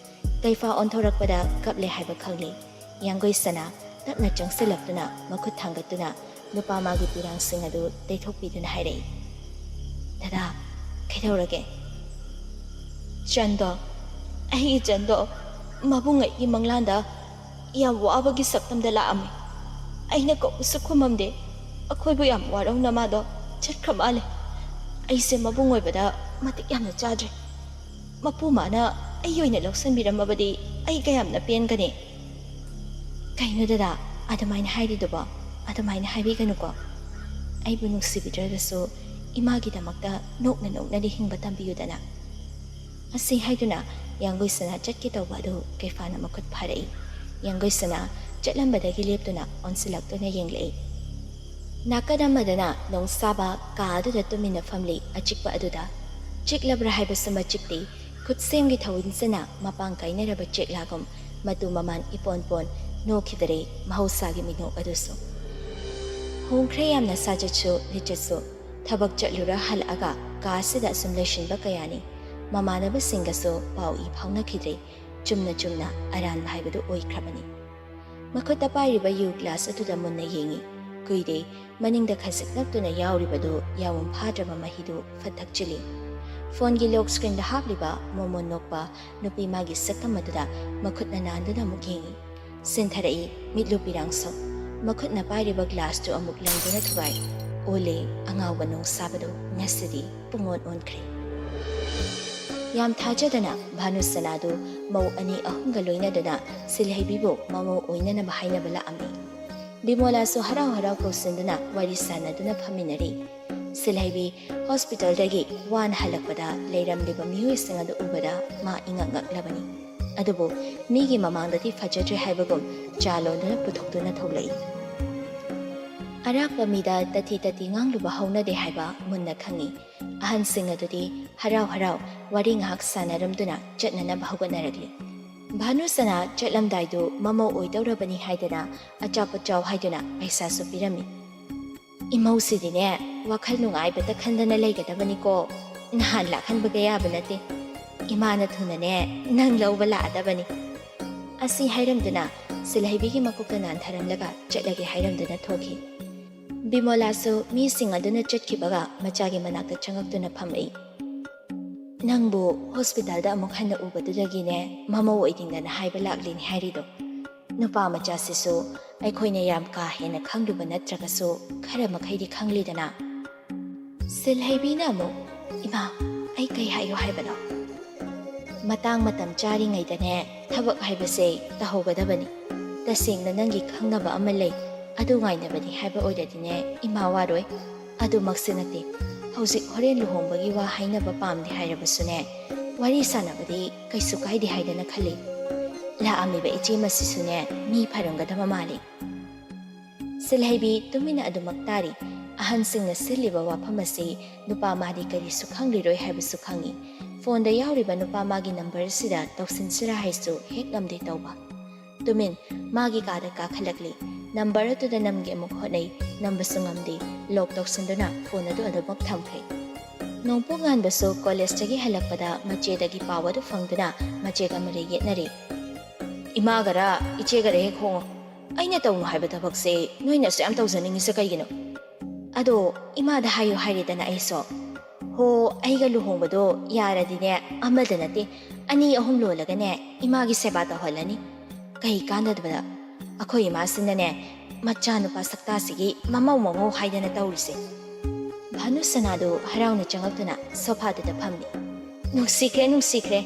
ꯀꯩꯐꯥ ꯑꯣꯟꯊꯣꯔꯛꯄꯗ ꯀꯞꯂꯦ ꯍꯥꯏꯕ ꯈꯪꯂꯤ꯫ ꯌꯥꯡꯒꯣꯏ ꯁꯅꯥ ꯇꯞꯅ ꯆꯪꯁꯤꯜꯂꯛꯇꯨꯅ ꯃꯈꯨꯠ ꯊꯥꯡꯒꯠꯇꯨꯅ ꯅꯨꯄꯥ ꯃꯥꯒꯤ ꯄꯤꯔꯥꯡꯁꯤꯡ ꯑꯗꯨ ꯇꯩꯊꯣꯛꯄꯤꯗꯨꯅ ꯍꯥꯏꯔꯛꯏ, "ꯗꯗꯥ, ꯀꯩꯗꯧꯔꯒꯦ?" "ꯆꯟꯗꯣ, ꯑꯩꯒꯤ ꯆꯟꯗꯣ ꯃꯕꯨꯡ ꯑꯩꯒꯤ ꯃꯪꯂꯥꯟꯗ ꯌꯥꯝ ꯋꯥꯕꯒꯤ ꯁꯛꯇꯝꯗ ꯂꯥꯛꯑꯝꯃꯤ꯫ ꯑꯩꯅ ꯀꯧꯕꯁꯨ ꯈꯨꯝꯃꯝꯗꯦ꯫ ꯑꯩꯈꯣꯏꯕꯨ ꯌꯥꯝ ꯋꯥꯔꯧꯅ ꯃꯥꯗꯣ ꯆꯠꯈ꯭ꯔ ꯃꯥꯜꯂꯦ꯫ ꯑꯩꯁꯦ ꯃꯕꯨꯡ ꯑꯣꯏꯕꯗ ꯃꯇꯤꯛ ꯌꯥꯝꯅ ꯆꯥꯗ꯭ꯔꯦ꯫ ꯃꯄꯨ ꯃꯥꯅ ꯑꯩ ꯑꯣꯏꯅ ꯂꯧꯁꯤꯟꯕꯤꯔꯝꯃꯕꯗꯤ ꯑꯩ ꯀꯌꯥꯝꯅ ꯄꯦꯟꯒꯅꯤ꯫" "ꯀꯩꯅꯣ ꯗꯗꯥ, ꯑꯗꯨꯃꯥꯏꯅ ꯍꯥꯏꯔꯤꯗꯨꯕꯣ? ꯑꯗꯨꯃꯥꯏꯅ ꯍꯥꯏꯕꯤꯒꯅꯨꯀꯣ꯫ ꯑꯩꯕꯨ ꯅꯨꯡꯁꯤꯕꯤꯗ꯭ꯔꯒꯁꯨ ꯏꯃꯥꯒꯤꯗꯃꯛꯇ ꯅꯣꯛꯅ ꯅꯣꯛꯅꯗꯤ ꯍꯤꯡꯕ ꯇꯝꯕꯤꯌꯨꯗꯅ꯫" ꯑꯁꯤ ꯍꯥꯏꯗꯨꯅ ꯌꯥꯡꯒꯣꯏ ꯁꯅꯥ ꯆꯠꯀꯦ ꯇꯧꯕ ꯑꯗꯨ ꯀꯩꯐꯥꯅ ꯃꯈꯨꯠ ꯐꯥꯔꯛꯏ꯫ ꯌꯥꯡꯒꯣꯏ ꯁꯅꯥ ꯆꯠꯂꯝꯕꯗꯒꯤ ꯂꯦꯞꯇꯨꯅ ꯑꯣꯟꯁꯤꯜꯂꯛꯇꯨꯅ ꯌꯦꯡꯂꯛꯏ꯫ ꯅꯥꯀꯟ ꯑꯃꯗꯅ ꯅꯣꯡꯁꯥꯕ ꯀꯥ ꯑꯗꯨꯗ ꯇꯨꯃꯤꯟꯅ ꯐꯝꯂꯤ꯫ ꯑꯆꯤꯛꯄ ꯑꯗꯨꯗ ꯆꯤꯛꯂꯕ꯭ꯔꯥ ꯍꯥꯏꯕꯁꯨ ꯃꯆꯤꯛꯇꯦ꯫ ꯈꯨꯠꯁꯦꯝꯒꯤ ꯊꯧꯔꯤꯟꯁꯤꯅ ꯃꯄꯥꯡ ꯀꯥꯏꯅꯔꯕ ꯆꯦꯛꯂꯥꯒꯨꯝ ꯃꯇꯨ ꯃꯃꯥꯟ ꯏꯄꯣꯟ ꯄꯣꯟ ꯅꯣꯛꯈꯤꯗꯔꯦ ꯃꯍꯧꯁꯥꯒꯤ ꯃꯤꯅꯣꯛ ꯑꯗꯨꯁꯨ꯫ ꯍꯣꯡꯈ꯭ꯔꯦ ꯌꯥꯝꯅ ꯁꯥꯖꯠꯁꯨ ꯂꯤꯆꯠꯁꯨ꯫ ꯊꯕꯛ ꯆꯠꯂꯨꯔ ꯍꯜꯂꯛꯑꯒ ꯀꯥ ꯑꯁꯤꯗ ꯑꯁꯨꯝ ꯂꯩꯁꯤꯟꯕ ꯀꯌꯥꯅꯤ꯫ ꯃꯃꯥꯟꯅꯕꯁꯤꯡꯒꯁꯨ ꯄꯥꯎ ꯏ ꯐꯥꯎꯅꯈꯤꯗ꯭ꯔꯦ꯫ ꯆꯨꯝꯅ ꯆꯨꯝꯅ ꯑꯔꯥꯟꯕ ꯍꯥꯏꯕꯗꯨ ꯑꯣꯏꯈ꯭ꯔꯕꯅꯤ꯫ ꯃꯈꯨꯠꯇ ꯄꯥꯏꯔꯤꯕ ꯌꯨ ꯒ꯭ꯂꯥꯁ ꯑꯗꯨꯗ ꯃꯨꯟꯅ ꯌꯦꯡꯏ꯫ ꯀꯨꯏꯔꯦ, ꯃꯅꯤꯡꯗ ꯈꯖꯤꯛ ꯅꯞꯇꯨꯅ ꯌꯥꯎꯔꯤꯕꯗꯨ ꯌꯥꯎꯐꯝ ꯐꯥꯗ꯭ꯔꯕ ꯃꯍꯤꯗꯨ ꯐꯠ ꯊꯛꯆꯤꯜꯂꯤ꯫ ꯐꯣꯟꯒꯤ ꯂꯣꯛ ꯁ꯭ꯀ꯭ꯔꯤꯟꯗ ꯍꯥꯞꯂꯤꯕ ꯃꯣꯃꯣꯟ ꯅꯣꯛꯄ ꯅꯨꯄꯤ ꯃꯥꯒꯤ ꯁꯛꯇꯝ ꯑꯗꯨꯗ ꯃꯈꯨꯠꯅ ꯅꯥꯟꯗꯨꯅ ꯑꯃꯨꯛ ꯌꯦꯡꯏ꯫ ꯁꯤꯟꯊꯔꯛꯏ ꯃꯤꯠꯂꯨ ꯄꯤꯔꯥꯡꯁꯨ꯫ ꯃꯈꯨꯠꯅ ꯄꯥꯏꯔꯤꯕ ꯒ꯭ꯂꯥꯁꯇꯨ ꯑꯃꯨꯛ ꯂꯪꯗꯨꯅ ꯊꯨꯒꯥꯏ꯫ ꯑꯣꯜꯂꯦ, ꯑꯉꯥꯎꯕ ꯅꯣꯡꯁꯥꯕꯗꯨ ꯉꯁꯤꯗꯤ ꯄꯨꯡꯑꯣꯟ ꯑꯣꯟꯈ꯭ꯔꯦ꯫ ꯌꯥꯝ ꯊꯥꯖꯗꯅ ꯚꯥꯅꯨꯁꯅꯥꯗꯨ ꯃꯧ ꯑꯅꯤ ꯑꯍꯨꯝꯒ ꯂꯣꯏꯅꯗꯨꯅ ꯁꯤꯜꯍꯩꯕꯤꯕꯨ ꯃꯃꯧ ꯑꯣꯏꯅꯅꯕ ꯍꯥꯏꯅꯕ ꯂꯥꯛꯑꯝꯃꯤ꯫ ꯕꯤꯃꯣꯂꯥꯁꯨ ꯍꯔꯥꯎ ꯍꯔꯥꯎ ꯀꯧꯁꯤꯟꯗꯨꯅ ꯋꯥꯔꯤ ꯁꯥꯟꯅꯗꯨꯅ ꯐꯝꯃꯤꯟꯅꯔꯤ꯫ ꯁꯤꯜꯍꯩꯕꯤ ꯍꯣꯁꯄꯤꯇꯥꯜꯗꯒꯤ ꯋꯥꯅ ꯍꯜꯂꯛꯄꯗ ꯂꯩꯔꯝꯂꯤꯕ ꯃꯤꯑꯣꯏꯁꯤꯡ ꯑꯗꯨ ꯎꯕꯗ ꯃꯥ ꯏꯉꯛ ꯉꯛꯂꯕꯅꯤ꯫ ꯑꯗꯨꯕꯨ ꯃꯤꯒꯤ ꯃꯃꯥꯡꯗꯗꯤ ꯐꯖꯗ꯭ꯔꯦ ꯍꯥꯏꯕꯒꯨꯝ ꯆꯥ ꯂꯣꯟꯗꯨꯅ ꯄꯨꯊꯣꯛꯇꯨꯅ ꯊꯣꯛꯂꯛꯏ꯫ ꯑꯔꯥꯛꯄ ꯃꯤꯗ ꯇꯊꯤ ꯇꯊꯤ ꯉꯥꯡꯂꯨꯕ ꯍꯧꯅꯗꯦ ꯍꯥꯏꯕ ꯃꯨꯟꯅ ꯈꯪꯏ꯫ ꯑꯍꯟꯁꯤꯡ ꯑꯗꯨꯗꯤ ꯍꯔꯥꯎ ꯍꯔꯥꯎ ꯋꯥꯔꯤ ꯉꯥꯏꯍꯥꯛ ꯁꯥꯟꯅꯔꯝꯗꯨꯅ ꯆꯠꯅꯅꯕ ꯍꯧꯒꯠꯅꯔꯛꯂꯤ꯫ ꯚꯥꯅꯨꯁꯅꯥ ꯆꯠꯂꯝꯗꯥꯏꯗꯨ ꯃꯃꯧ ꯑꯣꯏꯗꯧꯔꯕꯅꯤ ꯍꯥꯏꯗꯅ ꯑꯆꯥꯄꯣꯠ ꯆꯥꯎ ꯍꯥꯏꯗꯨꯅ ꯄꯩꯁꯥꯁꯨ ꯄꯤꯔꯝꯃꯤ꯫ "ꯏꯃꯧꯁꯤꯗꯤꯅꯦ, ꯋꯥꯈꯜ ꯅꯨꯡꯉꯥꯏꯕꯇ ꯈꯟꯗꯅ ꯂꯩꯒꯗꯕꯅꯤꯀꯣ꯫ ꯅꯍꯥꯟ ꯂꯥꯛꯍꯟꯕꯒ ꯌꯥꯕ ꯅꯠꯇꯦ꯫ ꯏꯃꯥꯅ ꯊꯨꯅꯅꯦ ꯅꯪ ꯂꯧꯕ ꯂꯥꯛꯑꯗꯕꯅꯤ" ꯑꯁꯤ ꯍꯥꯏꯔꯝꯗꯨꯅ ꯁꯤꯜꯍꯩꯕꯤꯒꯤ ꯃꯀꯣꯛꯇ ꯅꯥꯟꯊꯔꯝꯂꯒ ꯆꯠꯂꯒꯦ ꯍꯥꯏꯔꯝꯗꯨꯅ ꯊꯣꯛꯈꯤ꯫ ꯕꯤꯃꯣꯂꯥꯁꯨ ꯃꯤꯁꯤꯡ ꯑꯗꯨꯅ ꯆꯠꯈꯤꯕꯒ ꯃꯆꯥꯒꯤ ꯃꯅꯥꯛꯇ ꯆꯪꯉꯛꯇꯨꯅ ꯐꯝꯂꯛꯏ꯫ "ꯅꯪꯕꯨ ꯍꯣꯁꯄꯤꯇꯥꯜꯗ ꯑꯃꯨꯛ ꯍꯟꯅ ꯎꯕꯗꯨꯗꯒꯤꯅꯦ ꯃꯃꯧ ꯑꯣꯏꯅꯤꯡꯗꯅ ꯍꯥꯏꯕ ꯂꯥꯛꯂꯤꯅꯤ ꯍꯥꯏꯔꯤꯗꯣ꯫ ꯅꯨꯄꯥ ꯃꯆꯥꯁꯤꯁꯨ ꯑꯩꯈꯣꯏꯅ ꯌꯥꯝ ꯀꯥ ꯍꯦꯟꯅ ꯈꯪꯂꯨꯕ ꯅꯠꯇ꯭ꯔꯒꯁꯨ ꯈꯔ ꯃꯈꯩꯗꯤ ꯈꯪꯂꯤꯗꯅ?" ꯁꯤꯜꯍꯩꯕꯤꯅ ꯑꯃꯨꯛ, "ꯏꯃꯥ, ꯑꯩ ꯀꯩ ꯍꯥꯏꯌꯨ ꯍꯥꯏꯕꯅꯣ?" ꯃꯇꯥꯡ ꯃꯇꯝ ꯆꯥꯔꯤꯉꯩꯗꯅꯦ ꯊꯕꯛ ꯍꯥꯏꯕꯁꯦ ꯇꯧꯍꯧꯒꯗꯕꯅꯤ꯫ ꯇꯁꯦꯡꯅ ꯅꯪꯒꯤ ꯈꯪꯅꯕ ꯑꯃ ꯂꯩ, ꯑꯗꯨ ꯉꯥꯏꯅꯕꯅꯤ ꯍꯥꯏꯕ ꯑꯣꯏꯔꯗꯤꯅꯦ ꯏꯃꯥ ꯋꯥꯔꯣꯏ꯫ ꯑꯗꯨꯃꯛꯁꯨ ꯅꯠꯇꯦ꯫ ꯍꯧꯖꯤꯛ ꯍꯣꯔꯦꯟ ꯂꯨꯍꯣꯡꯕꯒꯤ ꯋꯥ ꯍꯥꯏꯅꯕ ꯄꯥꯝꯗꯦ ꯍꯥꯏꯔꯕꯁꯨꯅꯦ, ꯋꯥꯔꯤ ꯁꯥꯟꯅꯕꯗꯤ ꯀꯩꯁꯨ ꯀꯥꯏꯗꯦ ꯍꯥꯏꯗꯅ ꯈꯜꯂꯤ꯫ ꯂꯥꯛꯑꯝꯃꯤꯕ ꯏꯆꯦ ꯃꯁꯤꯁꯨꯅꯦ ꯃꯤ ꯐꯔꯝꯒꯗꯕ ꯃꯥꯜꯂꯤ꯫ ꯁꯤꯜꯍꯩꯕꯤ ꯇꯨꯃꯤꯟꯅ ꯑꯗꯨꯃꯛ ꯇꯥꯔꯤ꯫ ꯑꯍꯟꯁꯤꯡꯅ ꯁꯤꯜꯂꯤꯕ ꯋꯥꯐꯝ ꯑꯁꯤ ꯅꯨꯄꯥ ꯃꯥꯗꯤ ꯀꯔꯤꯁꯨ ꯈꯪꯂꯤꯔꯣꯏ ꯍꯥꯏꯕꯁꯨ ꯈꯪꯏ꯫ ꯐꯣꯟꯗ ꯌꯥꯎꯔꯤꯕ ꯅꯨꯄꯥ ꯃꯥꯒꯤ ꯅꯝꯕꯔꯁꯤꯗ ꯇꯧꯁꯤꯟꯁꯤꯔꯥ ꯍꯥꯏꯁꯨ ꯍꯦꯛ ꯉꯝꯗꯦ ꯇꯧꯕ꯫ ꯇꯨꯃꯤꯟ ꯃꯥꯒꯤ ꯀꯥꯗ ꯀꯥꯈꯠꯂꯛꯂꯤ꯫ ꯅꯝꯕꯔ ꯑꯗꯨꯗ ꯅꯝꯒꯦ ꯑꯃꯨꯛ ꯍꯣꯠꯅꯩ, ꯅꯝꯕꯁꯨ ꯉꯝꯗꯦ꯫ ꯂꯣꯛ ꯇꯧꯁꯤꯟꯗꯨꯅ ꯐꯣꯟ ꯑꯗꯨ ꯑꯗꯨꯃꯛ ꯊꯝꯈ꯭ꯔꯦ꯫ ꯅꯣꯡꯄꯣꯛ ꯉꯥꯟꯕꯁꯨ ꯀꯣꯂꯦꯖꯇꯒꯤ ꯍꯜꯂꯛꯄꯗ ꯃꯆꯦꯗꯒꯤ ꯄꯥꯎ ꯑꯗꯨ ꯐꯪꯗꯨꯅ ꯃꯆꯦꯒ ꯃꯔꯩ ꯌꯦꯠꯅꯔꯤ꯫ "ꯏꯃꯥꯒꯔ ꯏꯆꯦꯒꯔ ꯍꯦꯛ ꯍꯣꯡꯉꯣ꯫ ꯑꯩꯅ ꯇꯧꯅꯨ ꯍꯥꯏꯕ ꯊꯕꯛꯁꯦ ꯅꯣꯏꯅ ꯑꯁꯨꯛ ꯌꯥꯝ ꯇꯧꯖꯅꯤꯡꯉꯤꯁꯦ ꯀꯩꯒꯤꯅꯣ?" "ꯑꯗꯣ ꯏꯃꯥꯗ ꯍꯥꯏꯌꯨ ꯍꯥꯏꯔꯦꯗꯅ ꯑꯩꯁꯨ꯫ ꯍꯣ, ꯑꯩꯒ ꯂꯨꯍꯣꯡꯕꯗꯣ ꯌꯥꯔꯗꯤꯅꯦ, ꯑꯃꯗ ꯅꯠꯇꯦ, ꯑꯅꯤ ꯑꯍꯨꯝ ꯂꯣꯜꯂꯒꯅꯦ ꯏꯃꯥꯒꯤ ꯁꯦꯕꯥ ꯇꯧꯍꯜꯂꯅꯤ꯫ ꯀꯩ ꯀꯥꯟꯅꯗꯕꯗ? ꯑꯩꯈꯣꯏ ꯏꯃꯥꯁꯤꯅꯅꯦ ꯃꯆꯥꯅꯨꯄꯥ ꯁꯛꯇꯥꯁꯤꯒꯤ ꯃꯃꯧ ꯃꯃꯧ ꯍꯥꯏꯗꯅ ꯇꯧꯔꯤꯁꯦ꯫" ꯚꯥꯅꯨꯁꯅꯥꯗꯨ ꯍꯔꯥꯎꯅ ꯆꯪꯉꯛꯇꯨꯅ ꯁꯣꯐꯥꯗꯨꯗ ꯐꯝꯃꯤ꯫ ꯅꯨꯡꯁꯤꯈ꯭ꯔꯦ, ꯅꯨꯡꯁꯤꯈ꯭ꯔꯦ꯫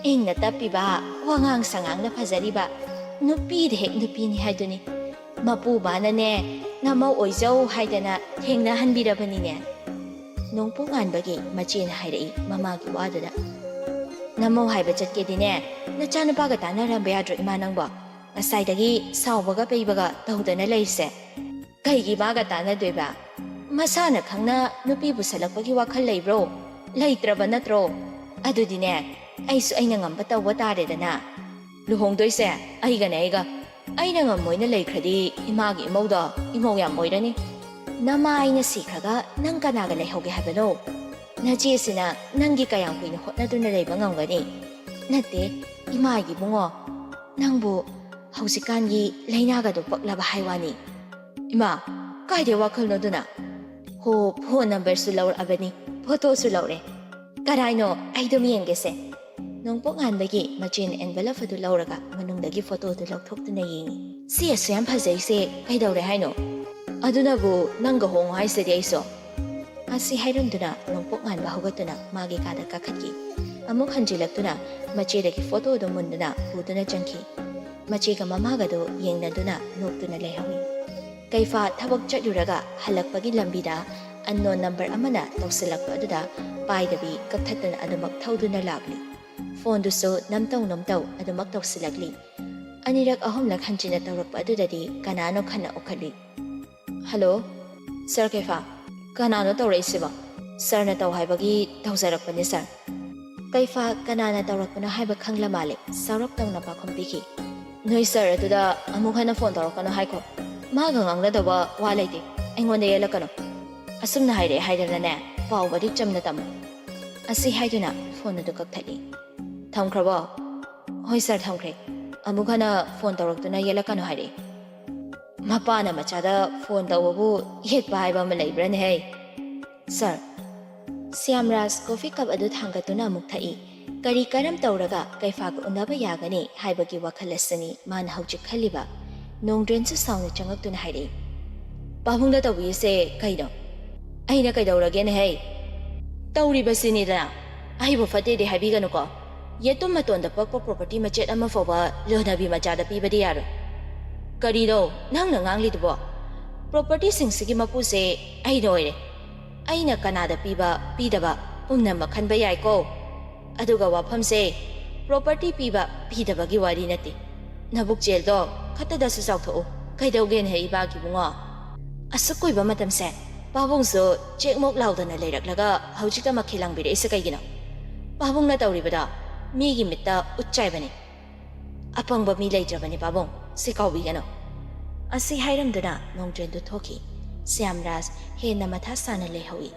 ꯏꯪꯅ ꯇꯞꯄꯤꯕ, ꯋꯥꯉꯥꯡ ꯁꯉꯥꯡꯅ ꯐꯖꯔꯤꯕ, ꯅꯨꯄꯤꯗ ꯍꯦꯛ ꯅꯨꯄꯤꯅꯤ ꯍꯥꯏꯗꯨꯅꯤ꯫ ꯃꯄꯨ ꯃꯥꯅꯅꯦ, ꯅꯃꯧ ꯑꯣꯏꯖꯧ ꯍꯥꯏꯗꯅ ꯊꯦꯡꯅꯍꯟꯕꯤꯔꯕꯅꯤꯅꯦ꯫ ꯅꯣꯡꯄꯣꯛ ꯉꯥꯟꯕꯒꯤ ꯃꯆꯦꯅ ꯍꯥꯏꯔꯛꯏ ꯃꯃꯥꯒꯤ ꯋꯥꯗꯨꯗ꯫ ꯅꯃꯧ ꯍꯥꯏꯕ ꯆꯠꯀꯦꯗꯤꯅꯦ, ꯅꯆꯥꯅꯨꯄꯥꯒ ꯇꯥꯟꯅꯔꯝꯕ ꯌꯥꯗ꯭ꯔꯣ ꯏꯃꯥ ꯅꯪꯕꯣ? ꯉꯁꯥꯏꯗꯒꯤ ꯁꯥꯎꯕꯒ ꯄꯩꯕꯒ ꯇꯧꯗꯅ ꯂꯩꯔꯤꯁꯦ꯫ ꯀꯩꯒꯤ ꯃꯥꯒ ꯇꯥꯟꯅꯗꯣꯏꯕ? ꯃꯁꯥꯅ ꯈꯪꯅ ꯅꯨꯄꯤ ꯄꯨꯁꯜꯂꯛꯄꯒꯤ ꯋꯥꯈꯜ ꯂꯩꯕ꯭ꯔꯣ? ꯂꯩꯇ꯭ꯔꯕ ꯅꯠꯇ꯭ꯔꯣ? ꯑꯗꯨꯗꯤꯅꯦ, ꯑꯩꯁꯨ ꯑꯩꯅ ꯉꯝꯕ ꯇꯧꯕ ꯇꯥꯔꯦꯗꯅ꯫ ꯂꯨꯍꯣꯡꯗꯣꯏꯁꯦ ꯑꯩꯒꯅꯦ, ꯑꯩꯒ꯫ ꯑꯩꯅ ꯉꯝꯃꯣꯏꯅ ꯂꯩꯈ꯭ꯔꯗꯤ ꯏꯃꯥꯒꯤ ꯏꯃꯧꯗꯣ ꯏꯃꯧ ꯌꯥꯝ ꯑꯣꯏꯔꯅꯤ꯫ ꯅꯃꯥ ꯑꯩꯅ ꯁꯤꯈ꯭ꯔꯒ ꯅꯪ ꯀꯅꯥꯒ ꯂꯩꯍꯧꯒꯦ ꯍꯥꯏꯕꯅꯣ? ꯅꯆꯦꯁꯤꯅ ꯅꯪꯒꯤ ꯀꯌꯥꯝ ꯀꯨꯏꯅ ꯍꯣꯠꯅꯗꯨꯅ ꯂꯩꯕ ꯉꯝꯒꯅꯤ? ꯅꯠꯇꯦ, ꯏꯃꯥꯒꯤ ꯏꯕꯨꯡꯉꯣ, ꯅꯪꯕꯨ ꯍꯧꯖꯤꯛꯀꯥꯟꯒꯤ ꯂꯥꯏꯅꯥꯒꯗꯣ ꯄꯛꯂꯕ ꯍꯥꯏ ꯋꯥꯅꯤ꯫ ꯏꯃꯥ, ꯀꯥꯏꯗꯩ ꯋꯥꯈꯜꯅꯣ ꯑꯗꯨꯅ? ꯍꯣ, ꯐꯣꯟ ꯅꯝꯕꯔꯁꯨ ꯂꯧꯔꯛꯑꯕꯅꯤ, ꯐꯣꯇꯣꯁꯨ ꯂꯧꯔꯦ꯫ ꯀꯔꯥꯏꯅꯣ? ꯑꯩ ꯑꯗꯨꯝ ꯌꯦꯡꯒꯦꯁꯦ꯫ ꯅꯣꯡꯄꯣꯛ ꯉꯥꯟꯕꯒꯤ ꯃꯆꯦꯅ ꯑꯦꯟꯚꯦꯂꯞ ꯑꯗꯨ ꯂꯧꯔꯒ ꯃꯅꯨꯡꯗꯒꯤ ꯐꯣꯇꯣꯗꯨ ꯂꯧꯊꯣꯛꯇꯨꯅ ꯌꯦꯡꯉꯤ꯫ ꯁꯤ ꯑꯁꯨꯛ ꯌꯥꯝ ꯐꯖꯩꯁꯦ ꯀꯩꯗꯧꯔꯦ ꯍꯥꯏꯅꯣ? ꯑꯗꯨꯅꯕꯨ ꯅꯪꯒ ꯍꯣꯡꯉꯨ ꯍꯥꯏꯁꯤꯗꯤ ꯑꯩꯁꯨ꯫ ꯑꯁꯤ ꯍꯥꯏꯔꯝꯗꯨꯅ ꯅꯣꯡꯄꯣꯛ ꯉꯥꯟꯕ ꯍꯧꯒꯠꯇꯨꯅ ꯃꯥꯒꯤ ꯀꯥꯗ ꯀꯥꯈꯠꯈꯤ꯫ ꯑꯃꯨꯛ ꯍꯟꯖꯤꯜꯂꯛꯇꯨꯅ ꯃꯆꯦꯗꯒꯤ ꯐꯣꯇꯣꯗꯨ ꯃꯨꯟꯗꯨꯅ ꯄꯨꯗꯨꯅ ꯆꯪꯈꯤ꯫ ꯃꯆꯦꯒ ꯃꯃꯥꯒꯗꯨ ꯌꯦꯡꯅꯗꯨꯅ ꯅꯣꯛꯇꯨꯅ ꯂꯩꯍꯧꯏ꯫ ꯀꯩꯐꯥ ꯊꯕꯛ ꯆꯠꯂꯨꯔꯒ ꯍꯜꯂꯛꯄꯒꯤ ꯂꯝꯕꯤꯗ ꯑꯟꯅꯣꯟ ꯅꯝꯕꯔ ꯑꯃꯅ ꯇꯧꯁꯤꯜꯂꯛꯄ ꯑꯗꯨꯗ ꯄꯥꯏꯗꯕꯤ ꯀꯛꯊꯠꯇꯨꯅ ꯑꯗꯨꯃꯛ ꯊꯧꯗꯨꯅ ꯂꯥꯛꯂꯤ꯫ ꯐꯣꯟꯗꯨꯁꯨ ꯅꯝꯇꯧ ꯅꯝꯇꯧ ꯑꯗꯨꯃꯛ ꯇꯧꯁꯤꯜꯂꯛꯂꯤ꯫ ꯑꯅꯤꯔꯛ ꯑꯍꯨꯝꯂꯛ ꯍꯟꯖꯤꯟꯅ ꯇꯧꯔꯛꯄ ꯑꯗꯨꯗꯗꯤ ꯀꯅꯥꯅꯣ ꯈꯟꯅ ꯎꯈꯠꯂꯤ꯫ "ꯍꯜꯂꯣ, ꯁꯥꯔ ꯀꯩꯐꯥ꯫ ꯀꯅꯥꯅꯣ ꯇꯧꯔꯛꯏꯁꯤꯕꯣ?" "ꯁꯥꯔꯅ ꯇꯧ ꯍꯥꯏꯕꯒꯤ ꯇꯧꯖꯔꯛꯄꯅꯤ, ꯁꯥꯔ꯫" ꯀꯩꯐꯥ ꯀꯅꯥꯅ ꯇꯧꯔꯛꯄꯅꯣ ꯍꯥꯏꯕ ꯈꯪꯂ ꯃꯥꯜꯂꯦ, ꯁꯥꯎꯔꯞ ꯇꯧꯅ ꯄꯥꯎꯈꯨꯝ ꯄꯤꯈꯤ꯫ "ꯅꯣꯏ ꯁꯥꯔ ꯑꯗꯨꯗ ꯑꯃꯨꯛ ꯍꯟꯅ ꯐꯣꯟ ꯇꯧꯔꯛꯀꯅꯣ ꯍꯥꯏꯈꯣ꯫ ꯃꯥꯒ ꯉꯥꯡꯅꯗꯧꯕ ꯋꯥ ꯂꯩꯇꯦ, ꯑꯩꯉꯣꯟꯗ ꯌꯦꯠꯂꯛꯀꯅꯨ꯫ ꯑꯁꯨꯝꯅ ꯍꯥꯏꯔꯛꯑꯦ ꯍꯥꯏꯗꯅꯅꯦ, ꯄꯥꯎ ꯃꯔꯤꯛ ꯆꯝꯅ ꯇꯝꯃꯨ꯫" ꯑꯁꯤ ꯍꯥꯏꯗꯨꯅ ꯐꯣꯟ ꯑꯗꯨ ꯀꯛꯊꯠꯂꯤ꯫ "ꯊꯝꯈ꯭ꯔꯕꯣ?" "ꯍꯣꯏ ꯁꯥꯔ, ꯊꯝꯈ꯭ꯔꯦ꯫ ꯑꯃꯨꯛ ꯍꯟꯅ ꯐꯣꯟ ꯇꯧꯔꯛꯇꯨꯅ ꯌꯦꯠꯂꯛꯀꯅꯨ ꯍꯥꯏꯔꯛꯑꯦ꯫" ꯃꯄꯥꯅ ꯃꯆꯥꯗ ꯐꯣꯟ ꯇꯧꯕꯕꯨ ꯌꯦꯠꯄ ꯍꯥꯏꯕ ꯑꯃ ꯂꯩꯕ꯭ꯔꯥꯅꯦꯍꯦ? "ꯁꯥꯔ꯫" ꯁ꯭ꯌꯥꯝꯔꯥꯖ ꯀꯣꯐꯤ ꯀꯞ ꯑꯗꯨ ꯊꯥꯡꯒꯠꯇꯨꯅ ꯑꯃꯨꯛ ꯊꯛꯏ꯫ ꯀꯔꯤ ꯀꯔꯝ ꯇꯧꯔꯒ ꯀꯩꯐꯥꯒ ꯎꯅꯕ ꯌꯥꯒꯅꯤ ꯍꯥꯏꯕꯒꯤ ꯋꯥꯈꯜ ꯑꯁꯤꯅꯤ ꯃꯥꯅ ꯍꯧꯖꯤꯛ ꯈꯜꯂꯤꯕ꯫ ꯅꯣꯡꯗ꯭ꯔꯦꯟꯁꯨ ꯁꯥꯎꯅ ꯆꯪꯉꯛꯇꯨꯅ ꯍꯥꯏꯔꯛꯏ, "ꯄꯥꯕꯨꯡꯗ ꯇꯧꯕꯤꯔꯤꯁꯦ ꯀꯩꯅꯣ?" "ꯑꯩꯅ ꯀꯩꯗꯧꯔꯒꯦꯅꯦꯍꯦ?" "ꯇꯧꯔꯤꯕꯁꯤꯅꯤꯗꯅ꯫ ꯑꯩꯕꯨ ꯐꯠꯇꯦꯗꯤ ꯍꯥꯏꯕꯤꯒꯅꯨꯀꯣ꯫ ꯌꯦꯇꯨꯝ ꯃꯇꯣꯟꯗ ꯄꯛꯄ ꯄ꯭ꯔꯣꯄꯔꯇꯤ ꯃꯆꯦꯠ ꯑꯃ ꯐꯥꯎꯕ ꯂꯣꯟꯅꯕꯤ ꯃꯆꯥꯗ ꯄꯤꯕꯗꯤ ꯌꯥꯔꯣꯏ꯫ ꯀꯔꯤꯅꯣ ꯅꯪꯅ ꯉꯥꯡꯂꯤꯗꯨꯕꯣ? ꯄ꯭ꯔꯣꯄꯔꯇꯤꯁꯤꯡꯁꯤꯒꯤ ꯃꯄꯨꯁꯦ ꯑꯩꯅ ꯑꯣꯏꯔꯦ꯫ ꯑꯩꯅ ꯀꯅꯥꯗ ꯄꯤꯕ ꯄꯤꯗꯕ ꯄꯨꯝꯅꯃꯛ ꯈꯟꯕ ꯌꯥꯏꯀꯣ꯫ ꯑꯗꯨꯒ ꯋꯥꯐꯝꯁꯦ ꯄ꯭ꯔꯣꯄꯔꯇꯤ ꯄꯤꯕ ꯄꯤꯗꯕꯒꯤ ꯋꯥꯔꯤ ꯅꯠꯇꯦ꯫ ꯅꯕꯨꯛ ꯆꯦꯜꯗꯣ ꯈꯠꯇꯗꯁꯨ ꯆꯥꯎꯊꯣꯛꯎ꯫ ꯀꯩꯗꯧꯒꯦꯅꯦ ꯏꯕꯥꯒꯤ ꯏꯕꯨꯡꯉꯣ? ꯑꯁꯨꯛ ꯀꯨꯏꯕ ꯃꯇꯝꯁꯦ ꯄꯥꯕꯨꯡꯁꯨ ꯆꯦꯛꯃꯣꯛ ꯂꯥꯎꯗꯅ ꯂꯩꯔꯛꯂꯒ ꯍꯧꯖꯤꯛꯇ ꯃꯈꯦꯜ ꯂꯪꯕꯤꯔꯛꯏꯁꯦ ꯀꯩꯒꯤꯅꯣ? ꯄꯥꯕꯨꯡꯅ ꯇꯧꯔꯤꯕꯗꯣ ꯃꯤꯒꯤ ꯃꯤꯠꯇ ꯎꯠ ꯆꯥꯏꯕꯅꯤ꯫ ꯑꯄꯪꯕ ꯃꯤ ꯂꯩꯇ꯭ꯔꯕꯅꯤ ꯄꯥꯕꯨꯡ, ꯁꯤ ꯀꯥꯎꯕꯤꯒꯅꯨ꯫ ꯑꯁꯤ ꯍꯥꯏꯔꯝꯗꯨꯅ ꯅꯣꯡꯗ꯭ꯔꯦꯟꯗꯨ ꯊꯣꯛꯈꯤ꯫ ꯁ꯭ꯌꯥꯝꯔꯥꯖ ꯍꯦꯟꯅ ꯃꯊꯥ ꯁꯥꯅ ꯂꯩꯍꯧꯏ꯫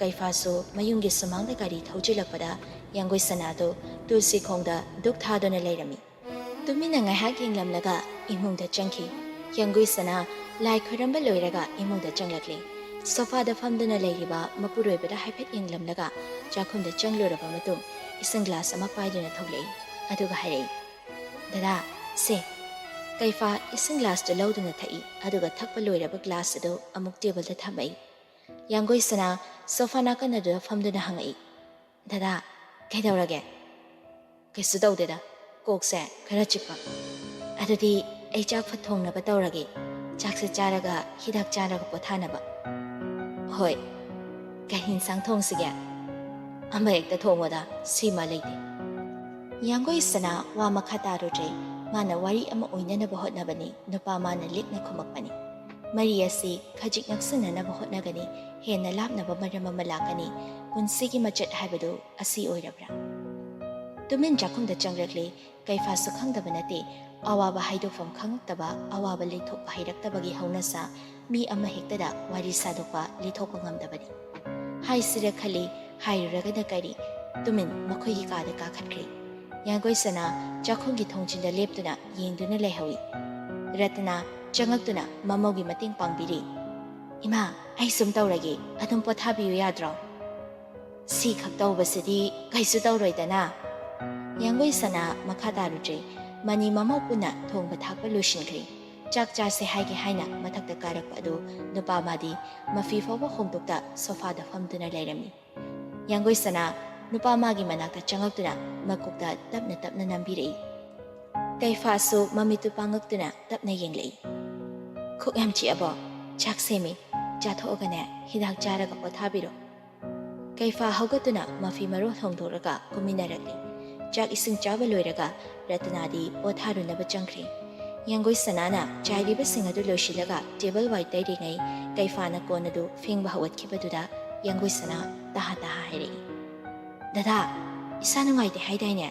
ꯀꯩꯐꯥꯁꯨ ꯃꯌꯨꯝꯒꯤ ꯁꯨꯃꯥꯡꯗ ꯒꯥꯔꯤ ꯊꯧꯖꯤꯜꯂꯛꯄꯗ ꯌꯥꯡꯒꯣꯏ ꯁꯅꯥꯗꯨ ꯇꯨꯜꯁꯤ ꯈꯣꯡꯗ ꯗꯨꯛ ꯊꯥꯗꯨꯅ ꯂꯩꯔꯝꯃꯤ꯫ ꯇꯨꯃꯤꯟꯅ ꯉꯥꯏꯍꯥꯛ ꯌꯦꯡꯂꯝꯂꯒ ꯏꯃꯨꯡꯗ ꯆꯪꯈꯤ꯫ ꯌꯥꯡꯒꯣꯏ ꯁꯅꯥ ꯂꯥꯏ ꯈꯣꯏꯔꯝꯕ ꯂꯣꯏꯔꯒ ꯏꯃꯨꯡꯗ ꯆꯪꯂꯛꯂꯦ꯫ ꯁꯣꯐꯥꯗ ꯐꯝꯗꯨꯅ ꯂꯩꯔꯤꯕ ꯃꯄꯨꯔꯣꯏꯕꯗ ꯍꯥꯏꯐꯦꯠ ꯌꯦꯡꯂꯝꯂꯒ ꯆꯥꯛꯈꯨꯝꯗ ꯆꯪꯂꯨꯔꯕ ꯃꯇꯨꯡ ꯏꯁꯤꯡ ꯒ꯭ꯂꯥꯁ ꯑꯃ ꯄꯥꯏꯗꯨꯅ ꯊꯣꯛꯂꯛꯏ꯫ ꯑꯗꯨꯒ ꯍꯥꯏꯔꯛꯏ, "ꯗꯗꯥ, ꯁꯦ꯫" ꯀꯩꯐꯥ ꯏꯁꯤꯡ ꯒ꯭ꯂꯥꯁꯇꯨ ꯂꯧꯗꯨꯅ ꯊꯛꯏ꯫ ꯑꯗꯨꯒ ꯊꯛꯄ ꯂꯣꯏꯔꯕ ꯒ꯭ꯂꯥꯁ ꯑꯗꯨ ꯑꯃꯨꯛ ꯇꯦꯕꯜꯗ ꯊꯝꯃꯛꯏ꯫ ꯌꯥꯡꯒꯣꯏ ꯁꯅꯥ ꯁꯣꯐꯥ ꯅꯥꯀꯟ ꯑꯗꯨꯗ ꯐꯝꯗꯨꯅ ꯍꯪꯉꯛꯏ, "ꯗꯗꯥ, ꯀꯩꯗꯧꯔꯒꯦ?" "ꯀꯩꯁꯨ ꯇꯧꯗꯦꯗ, ꯀꯣꯛꯁꯦ ꯈꯔ ꯆꯤꯛꯄ꯫ ꯑꯗꯨꯗꯤ ꯑꯩ ꯆꯥꯛ ꯐꯠ ꯊꯣꯡꯅꯕ ꯇꯧꯔꯒꯦ꯫ ꯆꯥꯛꯁꯦ ꯆꯥꯔꯒ ꯍꯤꯗꯥꯛ ꯆꯥꯔꯒ ꯄꯣꯊꯥꯅꯕ꯫" "ꯍꯣꯏ꯫ ꯀꯩ ꯏꯟꯁꯥꯡ ꯊꯣꯡꯁꯤꯒꯦ?" "ꯑꯃ ꯍꯦꯛꯇ ꯊꯣꯡꯉꯣꯗ, ꯁꯤꯃ ꯂꯩꯇꯦ꯫" ꯌꯥꯡꯒꯣꯏ ꯁꯅꯥ ꯋꯥ ꯃꯈꯥ ꯇꯥꯔꯨꯗ꯭ꯔꯦ꯫ ꯃꯥꯅ ꯋꯥꯔꯤ ꯑꯃ ꯑꯣꯏꯅꯅꯕ ꯍꯣꯠꯅꯕꯅꯤ꯫ ꯅꯨꯄꯥ ꯃꯥꯅ ꯂꯤꯛꯅ ꯈꯨꯝꯃꯛꯄꯅꯤ꯫ ꯃꯔꯤ ꯑꯁꯤ ꯈꯖꯤꯛ ꯅꯛꯁꯤꯟꯅꯅꯕ ꯍꯣꯠꯅꯒꯅꯤ꯫ ꯍꯦꯟꯅ ꯂꯥꯞꯅꯕ ꯃꯔꯝ ꯑꯃ ꯂꯥꯛꯀꯅꯤ꯫ ꯄꯨꯟꯁꯤꯒꯤ ꯃꯆꯠ ꯍꯥꯏꯕꯗꯨ ꯑꯁꯤ ꯑꯣꯏꯔꯕ꯭ꯔꯥ? ꯇꯨꯃꯤꯟ ꯆꯥꯛꯈꯨꯝꯗ ꯆꯪꯂꯛꯂꯦ꯫ ꯀꯩꯐꯥꯁꯨ ꯈꯪꯗꯕ ꯅꯠꯇꯦ꯫ ꯑꯋꯥꯕ ꯍꯥꯏꯗꯣꯛꯐꯝ ꯈꯪꯉꯛꯇꯕ, ꯑꯋꯥꯕ ꯂꯩꯊꯣꯛꯄ ꯍꯩꯔꯛꯇꯕꯒꯤ ꯍꯧꯅꯁꯥ ꯃꯤ ꯑꯃ ꯍꯦꯛꯇꯗ ꯋꯥꯔꯤ ꯁꯥꯗꯣꯛꯄ, ꯂꯤꯊꯣꯛꯄ ꯉꯝꯗꯕꯅꯤ꯫ ꯍꯥꯏꯁꯤꯔ ꯈꯜꯂꯤ, ꯍꯥꯏꯔꯨꯔꯒꯅ ꯀꯔꯤ? ꯇꯨꯃꯤꯟ ꯃꯈꯣꯏꯒꯤ ꯀꯥꯗ ꯀꯥꯈꯠꯈ꯭ꯔꯦ꯫ ꯌꯥꯡꯒꯣꯏ ꯁꯅꯥ ꯆꯥꯛꯈꯨꯝꯒꯤ ꯊꯣꯡꯖꯤꯟꯗ ꯂꯦꯞꯇꯨꯅ ꯌꯦꯡꯗꯨꯅ ꯂꯩꯍꯧꯏ꯫ ꯔꯇꯅꯥ ꯆꯪꯉꯛꯇꯨꯅ ꯃꯃꯧꯒꯤ ꯃꯇꯦꯡ ꯄꯥꯡꯕꯤꯔꯤ꯫ "ꯏꯃꯥ, ꯑꯩ ꯁꯨꯝ ꯇꯧꯔꯒꯦ, ꯑꯗꯨꯝ ꯄꯣꯊꯥꯕꯤꯌꯨ ꯌꯥꯗ꯭ꯔꯣ?" "ꯁꯤ ꯈꯛ ꯇꯧꯕꯁꯤꯗꯤ ꯀꯩꯁꯨ ꯇꯧꯔꯣꯏꯗꯅ꯫" ꯌꯥꯡꯒꯣꯏ ꯁꯅꯥ ꯃꯈꯥ ꯇꯥꯔꯨꯗ꯭ꯔꯦ꯫ ꯃꯅꯤ ꯃꯃꯧ ꯄꯨꯟꯅ ꯊꯣꯡꯕ ꯊꯥꯛꯄ ꯂꯣꯏꯁꯤꯟꯈ꯭ꯔꯦ꯫ ꯆꯥꯛ ꯆꯥꯁꯦ ꯍꯥꯏꯒꯦ ꯍꯥꯏꯅ ꯃꯊꯛꯇ ꯀꯥꯔꯛꯄ ꯑꯗꯨ ꯅꯨꯄꯥ ꯃꯥꯗꯤ ꯃꯐꯤ ꯐꯥꯎꯕ ꯍꯣꯡꯗꯣꯛꯇ ꯁꯣꯐꯥꯗ ꯐꯝꯗꯨꯅ ꯂꯩꯔꯝꯃꯤ꯫ ꯌꯥꯡꯒꯣꯏ ꯁꯅꯥ ꯅꯨꯄꯥ ꯃꯥꯒꯤ ꯃꯅꯥꯛꯇ ꯆꯪꯉꯛꯇꯨꯅ ꯃꯀꯣꯛꯇ ꯇꯞꯅ ꯇꯞꯅ ꯅꯝꯕꯤꯔꯛꯏ꯫ ꯀꯩꯐꯥꯁꯨ ꯃꯃꯤꯠꯇꯨ ꯄꯥꯡꯉꯛꯇꯨꯅ ꯇꯞꯅ ꯌꯦꯡꯂꯛꯏ꯫ "ꯈꯨꯛ ꯌꯥꯝ ꯆꯤꯛꯑꯕꯣ? ꯆꯥꯛ ꯁꯦꯝꯃꯤ, ꯆꯥꯊꯣꯛꯑꯒꯅꯦ ꯍꯤꯗꯥꯛ ꯆꯥꯔꯒ ꯄꯣꯊꯥꯕꯤꯔꯣ꯫" ꯀꯩꯐꯥ ꯍꯧꯒꯠꯇꯨꯅ ꯃꯐꯤ ꯃꯔꯣꯜ ꯍꯣꯡꯗꯣꯛꯂꯒ ꯀꯨꯝꯃꯤꯟꯅꯔꯛꯂꯤ꯫ ꯆꯥꯛ ꯏꯁꯤꯡ ꯆꯥꯕ ꯂꯣꯏꯔꯒ ꯔꯇꯅꯥꯗꯤ ꯄꯣꯊꯥꯔꯨꯅꯕ ꯆꯪꯈ꯭ꯔꯦ꯫ ꯌꯥꯡꯒꯣꯏ ꯁꯅꯥꯅ ꯆꯥꯏꯔꯤꯕꯁꯤꯡ ꯑꯗꯨ ꯂꯣꯏꯁꯤꯜꯂꯒ ꯇꯦꯕꯜ ꯋꯥꯏ ꯇꯩꯔꯤꯉꯩ ꯀꯩꯐꯥꯅ ꯀꯣꯟ ꯑꯗꯨ ꯐꯦꯡꯕ ꯍꯧꯒꯠꯈꯤꯕꯗꯨꯗ ꯌꯥꯡꯒꯣꯏ ꯁꯅꯥ ꯇꯍꯥ ꯇꯍꯥ ꯍꯥꯏꯔꯛꯏ, "ꯗꯗꯥ, ꯏꯁꯥ ꯅꯨꯡꯉꯥꯏꯇꯦ ꯍꯥꯏꯗꯥꯏꯅꯦ?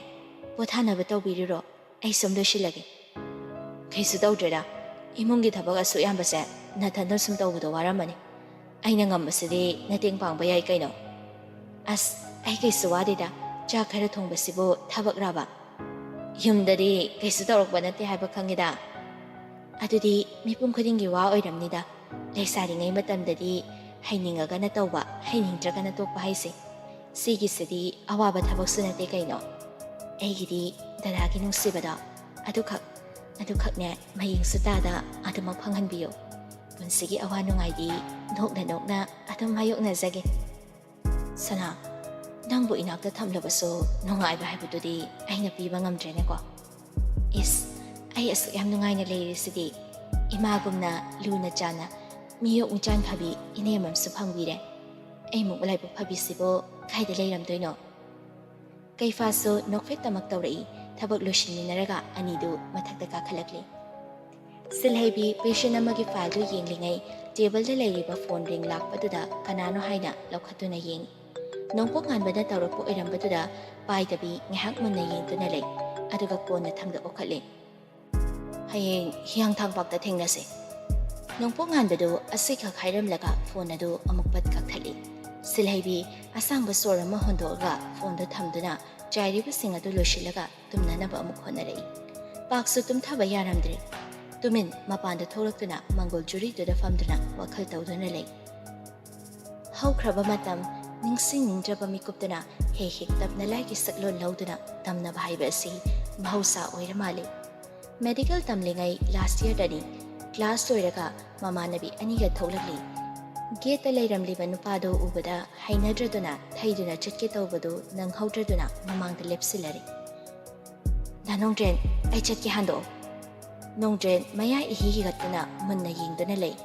ꯄꯣꯊꯥꯅꯕ ꯇꯧꯕꯤꯔꯨꯔꯣ, ꯑꯩ ꯁꯨꯝ ꯂꯣꯏꯁꯤꯜꯂꯒꯦ꯫" "ꯀꯩꯁꯨ ꯇꯧꯗ꯭ꯔꯦꯗ, ꯏꯃꯨꯡꯒꯤ ꯊꯕꯛ ꯑꯁꯨꯛ ꯌꯥꯝꯕꯁꯦ ꯅꯊꯟꯗ ꯁꯨꯝ ꯇꯧꯕꯗꯣ ꯋꯥꯔꯝꯃꯅꯤ꯫ ꯑꯩꯅ ꯉꯝꯕꯁꯤꯗꯤ ꯃꯇꯦꯡ ꯄꯥꯡꯕ ꯌꯥꯏ ꯀꯩꯅꯣ꯫" "ꯑꯁ, ꯑꯩ ꯀꯩꯁꯨ ꯋꯥꯗꯦꯗ, ꯆꯥꯛ ꯈꯔ ꯊꯣꯡꯕꯁꯤꯕꯨ ꯊꯕꯛꯔꯥꯕ? ꯌꯨꯝꯗꯗꯤ ꯀꯩꯁꯨ ꯇꯧꯔꯛꯄ ꯅꯠꯇꯦ ꯍꯥꯏꯕ ꯈꯪꯉꯤꯗ꯫" "ꯑꯗꯨꯗꯤ ꯃꯤꯄꯨꯝ ꯈꯨꯗꯤꯡꯒꯤ ꯋꯥ ꯑꯣꯏꯔꯝꯅꯤꯗ, ꯂꯩꯁꯥꯔꯤꯉꯩ ꯃꯇꯝꯗꯗꯤ ꯍꯩꯅꯤꯡꯉꯒꯅ ꯇꯧꯕ, ꯍꯩꯅꯤꯡꯗ꯭ꯔꯒꯅ ꯇꯣꯛꯄ ꯍꯥꯏꯁꯦ꯫ ꯁꯤꯒꯤꯁꯤꯗꯤ ꯑꯋꯥꯕ ꯊꯕꯛꯁꯨ ꯅꯠꯇꯦ ꯀꯩꯅꯣ꯫ ꯑꯩꯒꯤꯗꯤ ꯗꯗꯥꯒꯤ ꯅꯨꯡꯁꯤꯕꯗꯣ ꯑꯗꯨꯈꯛ, ꯑꯗꯨꯈꯛꯅꯦ ꯃꯌꯦꯡꯁꯨ ꯇꯥꯗ ꯑꯗꯨꯃꯛ ꯐꯪꯍꯟꯕꯤꯌꯨ꯫ ꯄꯨꯟꯁꯤꯒꯤ ꯑꯋꯥ ꯅꯨꯡꯉꯥꯏꯗꯤ ꯅꯣꯛꯅ ꯅꯣꯛꯅ ꯑꯗꯨꯝ ꯃꯥꯌꯣꯛꯅꯖꯒꯦ꯫" "ꯁꯅꯥ, ꯅꯪꯕꯨ ꯏꯅꯥꯛꯇ ꯊꯝꯂꯕꯁꯨ ꯅꯨꯡꯉꯥꯏꯕ ꯍꯥꯏꯕꯗꯨꯗꯤ ꯑꯩꯅ ꯄꯤꯕ ꯉꯝꯗ꯭ꯔꯦꯅꯦꯀꯣ꯫" "ꯏꯁ, ꯑꯩ ꯑꯁꯨꯛ ꯌꯥꯝ ꯅꯨꯡꯉꯥꯏꯅ ꯂꯩꯔꯤꯁꯤꯗꯤ꯫ ꯏꯃꯥꯒꯨꯝꯅ ꯂꯨꯅ ꯆꯥꯟꯅ ꯃꯤꯌꯣꯛ ꯃꯤꯆꯥꯟ ꯐꯕꯤ ꯏꯅꯦꯝ ꯑꯃꯁꯨ ꯐꯪꯕꯤꯔꯦ꯫ ꯑꯩꯃꯨꯛ ꯂꯥꯏꯕꯛ ꯐꯕꯤꯁꯤꯕꯨ ꯀꯥꯏꯗ ꯂꯩꯔꯝꯗꯣꯏꯅꯣ?" ꯀꯩꯐꯥꯁꯨ ꯅꯣꯛꯐꯦꯠꯇꯃꯛ ꯇꯧꯔꯛꯏ꯫ ꯊꯕꯛ ꯂꯣꯏꯁꯤꯟꯃꯤꯟꯅꯔꯒ ꯑꯅꯤꯗꯨ ꯃꯊꯛꯇ ꯀꯥꯈꯠꯂꯛꯂꯤ꯫ ꯁꯤꯜꯍꯩꯕꯤ ꯄꯦꯁꯦꯟ ꯑꯃꯒꯤ ꯐꯥꯏꯜꯗꯨ ꯌꯦꯡꯂꯤꯉꯩ ꯇꯦꯕꯜꯗ ꯂꯩꯔꯤꯕ ꯐꯣꯟ ꯔꯤꯡ ꯂꯥꯛꯄꯗꯨꯗ ꯀꯅꯥꯅꯣ ꯍꯥꯏꯅ ꯂꯧꯈꯠꯇꯨꯅ ꯌꯦꯡꯉꯤ꯫ ꯅꯣꯡꯄꯣꯛ ꯉꯥꯟꯕꯅ ꯇꯧꯔꯛꯄ ꯑꯣꯏꯔꯝꯕꯗꯨꯗ ꯄꯥꯏꯗꯕꯤ ꯉꯥꯏꯍꯥꯛ ꯃꯨꯟꯅ ꯌꯦꯡꯗꯨꯅ ꯂꯩ꯫ ꯑꯗꯨꯒ ꯀꯣꯟꯅ ꯊꯪꯗ ꯑꯣꯈꯠꯂꯦ꯫ "ꯍꯌꯦꯡ ꯍꯤꯌꯥꯡꯊꯥꯡꯄꯥꯛꯇ ꯊꯦꯡꯅꯁꯦ꯫" ꯅꯣꯡꯄꯣꯛ ꯉꯥꯟꯕꯗꯨ ꯑꯁꯤꯈꯛ ꯍꯥꯏꯔꯝꯂꯒ ꯐꯣꯟ ꯑꯗꯨ ꯑꯃꯨꯛ ꯄꯠ ꯀꯛꯊꯠꯂꯤ꯫ ꯁꯤꯜꯍꯩꯕꯤ ꯑꯁꯥꯡꯕ ꯁꯣꯔ ꯑꯃ ꯍꯣꯟꯗꯣꯛꯑꯒ ꯐꯣꯟꯗꯨ ꯊꯝꯗꯨꯅ ꯆꯥꯏꯔꯤꯕꯁꯤꯡ ꯑꯗꯨ ꯂꯣꯏꯁꯤꯜꯂꯒ ꯇꯨꯝꯅꯅꯕ ꯑꯃꯨꯛ ꯍꯣꯠꯅꯔꯛꯏ꯫ ꯄꯥꯛꯁꯨ ꯇꯨꯝꯊꯕ ꯌꯥꯔꯝꯗ꯭ꯔꯦ꯫ ꯇꯨꯃꯤꯟ ꯃꯄꯥꯟꯗ ꯊꯣꯛꯂꯛꯇꯨꯅ ꯃꯪꯒꯣꯜ ꯆꯨꯔꯤꯗꯨꯗ ꯐꯝꯗꯨꯅ ꯋꯥꯈꯜ ꯇꯧꯗꯨꯅ ꯂꯩ꯫ ꯍꯧꯈ꯭ꯔꯕ ꯃꯇꯝ ꯅꯤꯡꯁꯤꯡꯅꯤꯡꯗ꯭ꯔꯕ ꯃꯤꯀꯨꯞꯇꯅ ꯍꯦꯛ ꯍꯦꯛ ꯇꯞꯅ ꯂꯥꯏꯒꯤ ꯁꯛꯂꯣꯟ ꯂꯧꯗꯨꯅ ꯇꯝꯅꯕ ꯍꯥꯏꯕ ꯑꯁꯤ ꯃꯍꯧꯁꯥ ꯑꯣꯏꯔ ꯃꯥꯜꯂꯤ꯫ ꯃꯦꯗꯤꯀꯦꯜ ꯇꯝꯂꯤꯉꯩ ꯂꯥꯁ ꯌꯔꯗꯅꯤ꯫ ꯀ꯭ꯂꯥꯁ ꯂꯣꯏꯔꯒ ꯃꯃꯥꯟꯅꯕꯤ ꯑꯅꯤꯒ ꯊꯣꯛꯂꯛꯂꯤ꯫ ꯒꯦꯠꯇ ꯂꯩꯔꯝꯂꯤꯕ ꯅꯨꯄꯥꯗꯨ ꯎꯕꯗ ꯍꯩꯅꯗ꯭ꯔꯗꯨꯅ ꯊꯩꯗꯨꯅ ꯆꯠꯀꯦ ꯇꯧꯕꯗꯨ ꯅꯪꯍꯧꯗ꯭ꯔꯗꯨꯅ ꯃꯃꯥꯡꯗ ꯂꯦꯞꯁꯤꯜꯂꯔꯦ꯫ "ꯗꯥ ꯅꯣꯡꯗ꯭ꯔꯦꯟ, ꯑꯩ ꯆꯠꯀꯦ, ꯍꯥꯟꯗꯣꯛꯑꯣ꯫" ꯅꯣꯡꯗ꯭ꯔꯦꯟ ꯃꯌꯥ ꯏꯍꯤ ꯍꯤꯒꯠꯇꯨꯅ ꯃꯨꯟꯅ ꯌꯦꯡꯗꯨꯅ ꯂꯩ꯫